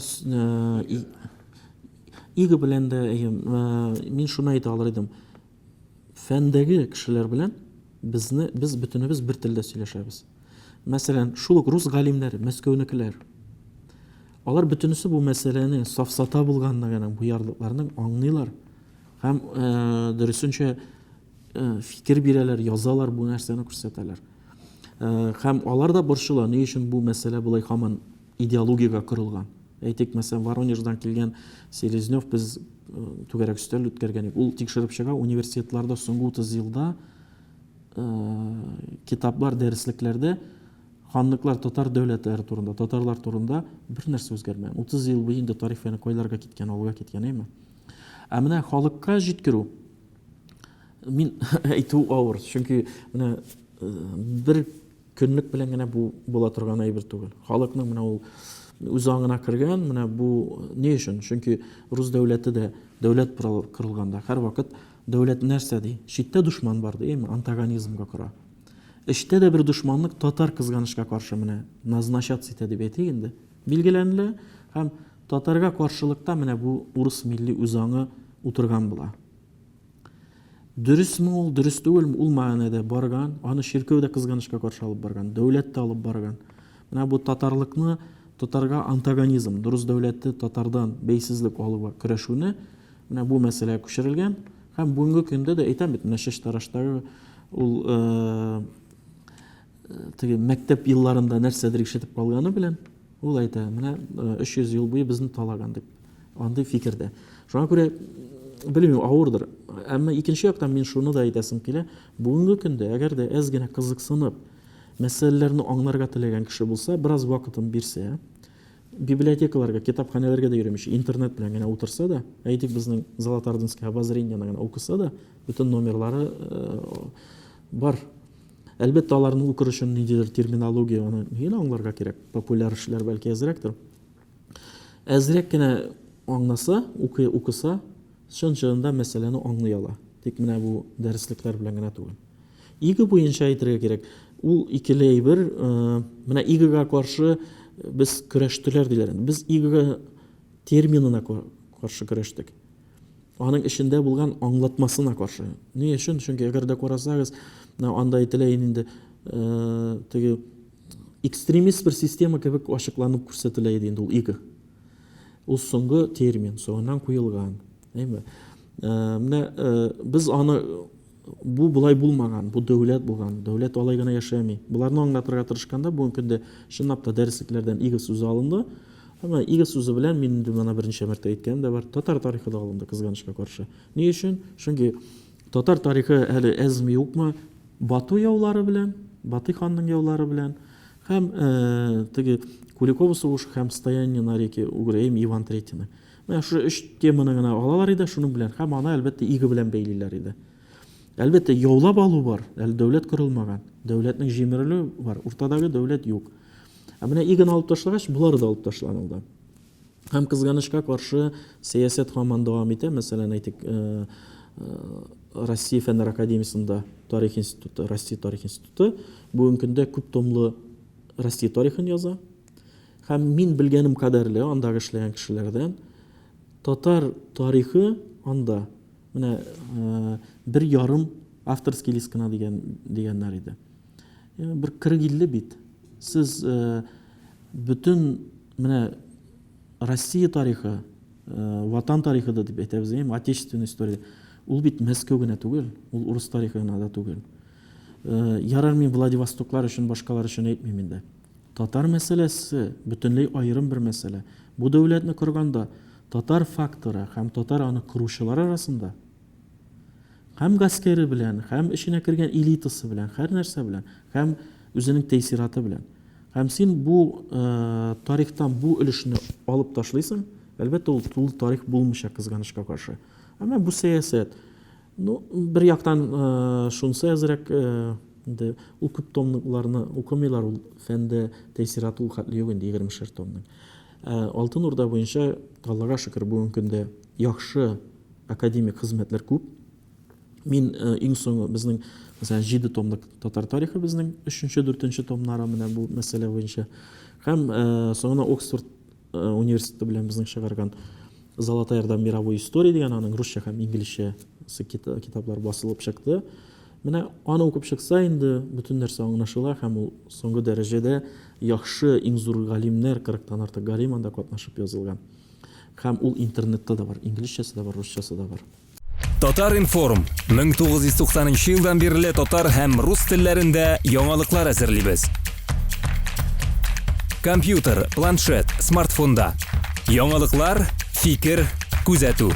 иго белән дә, мин шуны әйтә алыр идем. Фәндәге кешеләр белән безне, без бөтенебез бер телдә сөйләшәбез. Мәсәлән, шул ук рус галимнәре, Мәскәүнекеләр. Алар бөтенесе бу мәсьәләне сафсата булганлыгының, бу ярлыкларның аңлыйлар һәм э, дөресенчә э, фикер бирәләр, язалар, бу нәрсәне күрсәтәләр. Э, һәм алар да борчыла, ни өчен бу мәсьәлә болай һаман идеологиягә корылган. Әйтик, мәсәлән, Воронеждан килгән Селезнев без түгәрәк өстәл үткәргән идек. Ул тикшереп чыга, университетларда соңгы 30 елда китаплар, дәреслекләрдә ханлыклар, татар дәүләтләре турында, татарлар турында бер нәрсә үзгәрмәгән. 30 ел буе инде тарих фәне кайларга киткән, алга киткән, әйме? Ә менә халыкка җиткерү мин әйтү авыр, чөнки менә бер Көнлек белән генә бу була торган әйбер түгел. Халыкның менә ул үз аңына кергән, менә бу ни өчен? Чөнки рус дәүләте дә дәүләт корылганда һәрвакыт дәүләт нәрсә ди? Читтә дошман бар ди, әйме, антагонизмга кора. Эчтә дә бер дошманлык татар кызганычка каршы менә назначаться итә дип әйтик инде. Билгеләнелә һәм татарга каршылыкта менә бу урыс милли үзаңы утырган була. Дөресме ул, дөрес түгелме, ул мәгънәдә барган, аны чиркәү дә кызганычка каршы алып барган, дәүләт тә алып барган. Менә бу татарлыкны, татарга антагонизм, дөрес дәүләте татардан бәйсезлек алуга көрәшүне, менә бу мәсьәләгә күчерелгән. Һәм бүгенге көндә дә әйтәм бит, менә Чәчтараштагы ул э, теге мәктәп елларында нәрсәдер ишетеп калганы белән, Ул әйтә, менә 300 ел буе безне талаган дип. Андый фикердә. Шуңа күрә белмим, авырдыр. Әмма икенче яктан мин шуны да әйтәсем килә, бүгенге көндә әгәр дә әз генә кызыксынып, мәсьәләләрне аңларга теләгән кеше булса, бераз вакытын бирсә, библиотекаларга, китапханәләргә дә йөрмичә, интернет белән генә утырса да, әйтик, безнең Золотоордынское обозрение гына укыса да, бөтен номерлары бар. Әлбәттә, аларны укыр өчен ниндидер терминология, аны нигә аңларга кирәк? Популяр эшләр бәлки әзрәктер. Әзрәк кенә аңласа, укый, укыса, чын-чынында мәсьәләне аңлый ала. Тик менә бу дәреслекләр белән генә түгел. Иго буенча әйтергә кирәк, ул икеле әйбер, э, менә игога каршы без көрәштеләр диләр. Без иго терминына каршы көрәштек. Аның эчендә булган аңлатмасына каршы. Ни өчен? Чөнки әгәр дә карасагыз, анда әйтелә инде э, теге экстремист бер система кебек ачыкланып күрсәтелә иде инде ул иго. Ул соңгы термин, соңыннан куелган. Әйме? Э, менә э, без аны бу болай булмаган, бу дәүләт булган, дәүләт алай гына яшәми. Боларны аңлатырга тырышканда бүгенге көндә чынлап та дәреслекләрдән иго сүзе алынды. Әмма иго сүзе белән мин инде моны берничә мәртә әйткәнем дә бар. Татар тарихы да алынды кызганычка каршы. Ни өчен? Чөнки татар тарихы әле әзме юкмы Бату яулары белән, Батый ханның яулары белән һәм э, теге Куликово сугышы һәм стояние на реке Угрейм Иван Третьины. Менә шушы өч теманы гына алалар иде шуның белән һәм аны әлбәттә иго белән бәйлиләр иде. Әлбәттә, яулап алу бар, әле дәүләт корылмаган. Дәүләтнең җимерелүе бар, уртадагы дәүләт юк. Ә менә игоны алып ташлагач, болары да алып ташланылды. Һәм кызганычка каршы сәясәт һаман дәвам итә. Мәсәлән, әйтик, э, э, Россия Фәннәр академиясендә тарих институты, Россия тарих институты бүгенге көндә күп томлы Россия тарихын яза. Һәм мин белгәнем кадәрле андагы эшләгән кешеләрдән татар тарихы анда менә э, бер ярым авторский лист кына дигән дигәннәр иде. Бер 40-50 бит. Сез бөтен менә Россия тарихы, Ватан тарихы да дип әйтәбез, әйеме, отечественная история. Ул бит Мәскәү генә түгел, ул урыс тарихы гына да түгел. Ярар, мин Владивостоклар өчен, башкалар өчен әйтмим инде. Татар мәсьәләсе бөтенләй аерым бер мәсьәлә. Бу дәүләтне корганда татар факторы һәм татар аны коручылар арасында һәм гаскәре белән, һәм эченә кергән элитасы белән, һәр нәрсә белән, һәм үзенең тәэсираты белән. Һәм син бу тарихтан бу өлешне алып ташлыйсың, әлбәттә, ул тулы тарих булмыйча кызганычка каршы. Әмма бу сәясәт, ну, бер яктан шунысы әзрәк инде ул күп томлыкларны укымыйлар, ул фәндә тәэсираты ул хәтле юк инде егермешәр томның. Ә Алтын Урда буенча, Аллага шөкер, бүгенге көндә яхшы академик хезмәтләр күп. Мин иң соңгы безнең, мәсәлән, 7 томлык татар тарихы безнең өченче, дүртенче томнары менә бу мәсьәлә буенча. Һәм соңына Оксфорд университеты белән безнең чыгарган Золотая Орда мировой истории дигән аның русча һәм инглизчә китаплар басылып чыкты. Менә аны укып чыкса инде бөтен нәрсә аңлашыла һәм ул соңгы дәрәҗәдә яхшы иң зур галимнәр, 40-тан артык галим анда катнашып язылган. Һәм ул интернетта да бар, инглизчәсе дә бар, русчасы да бар. Татар-информ, 1990 нчы елдан бирле татар һәм рус телләрендә яңалыклар әзерлибез. Компьютер, планшет, смартфонда. Яңалыклар, фикер, күзәтү.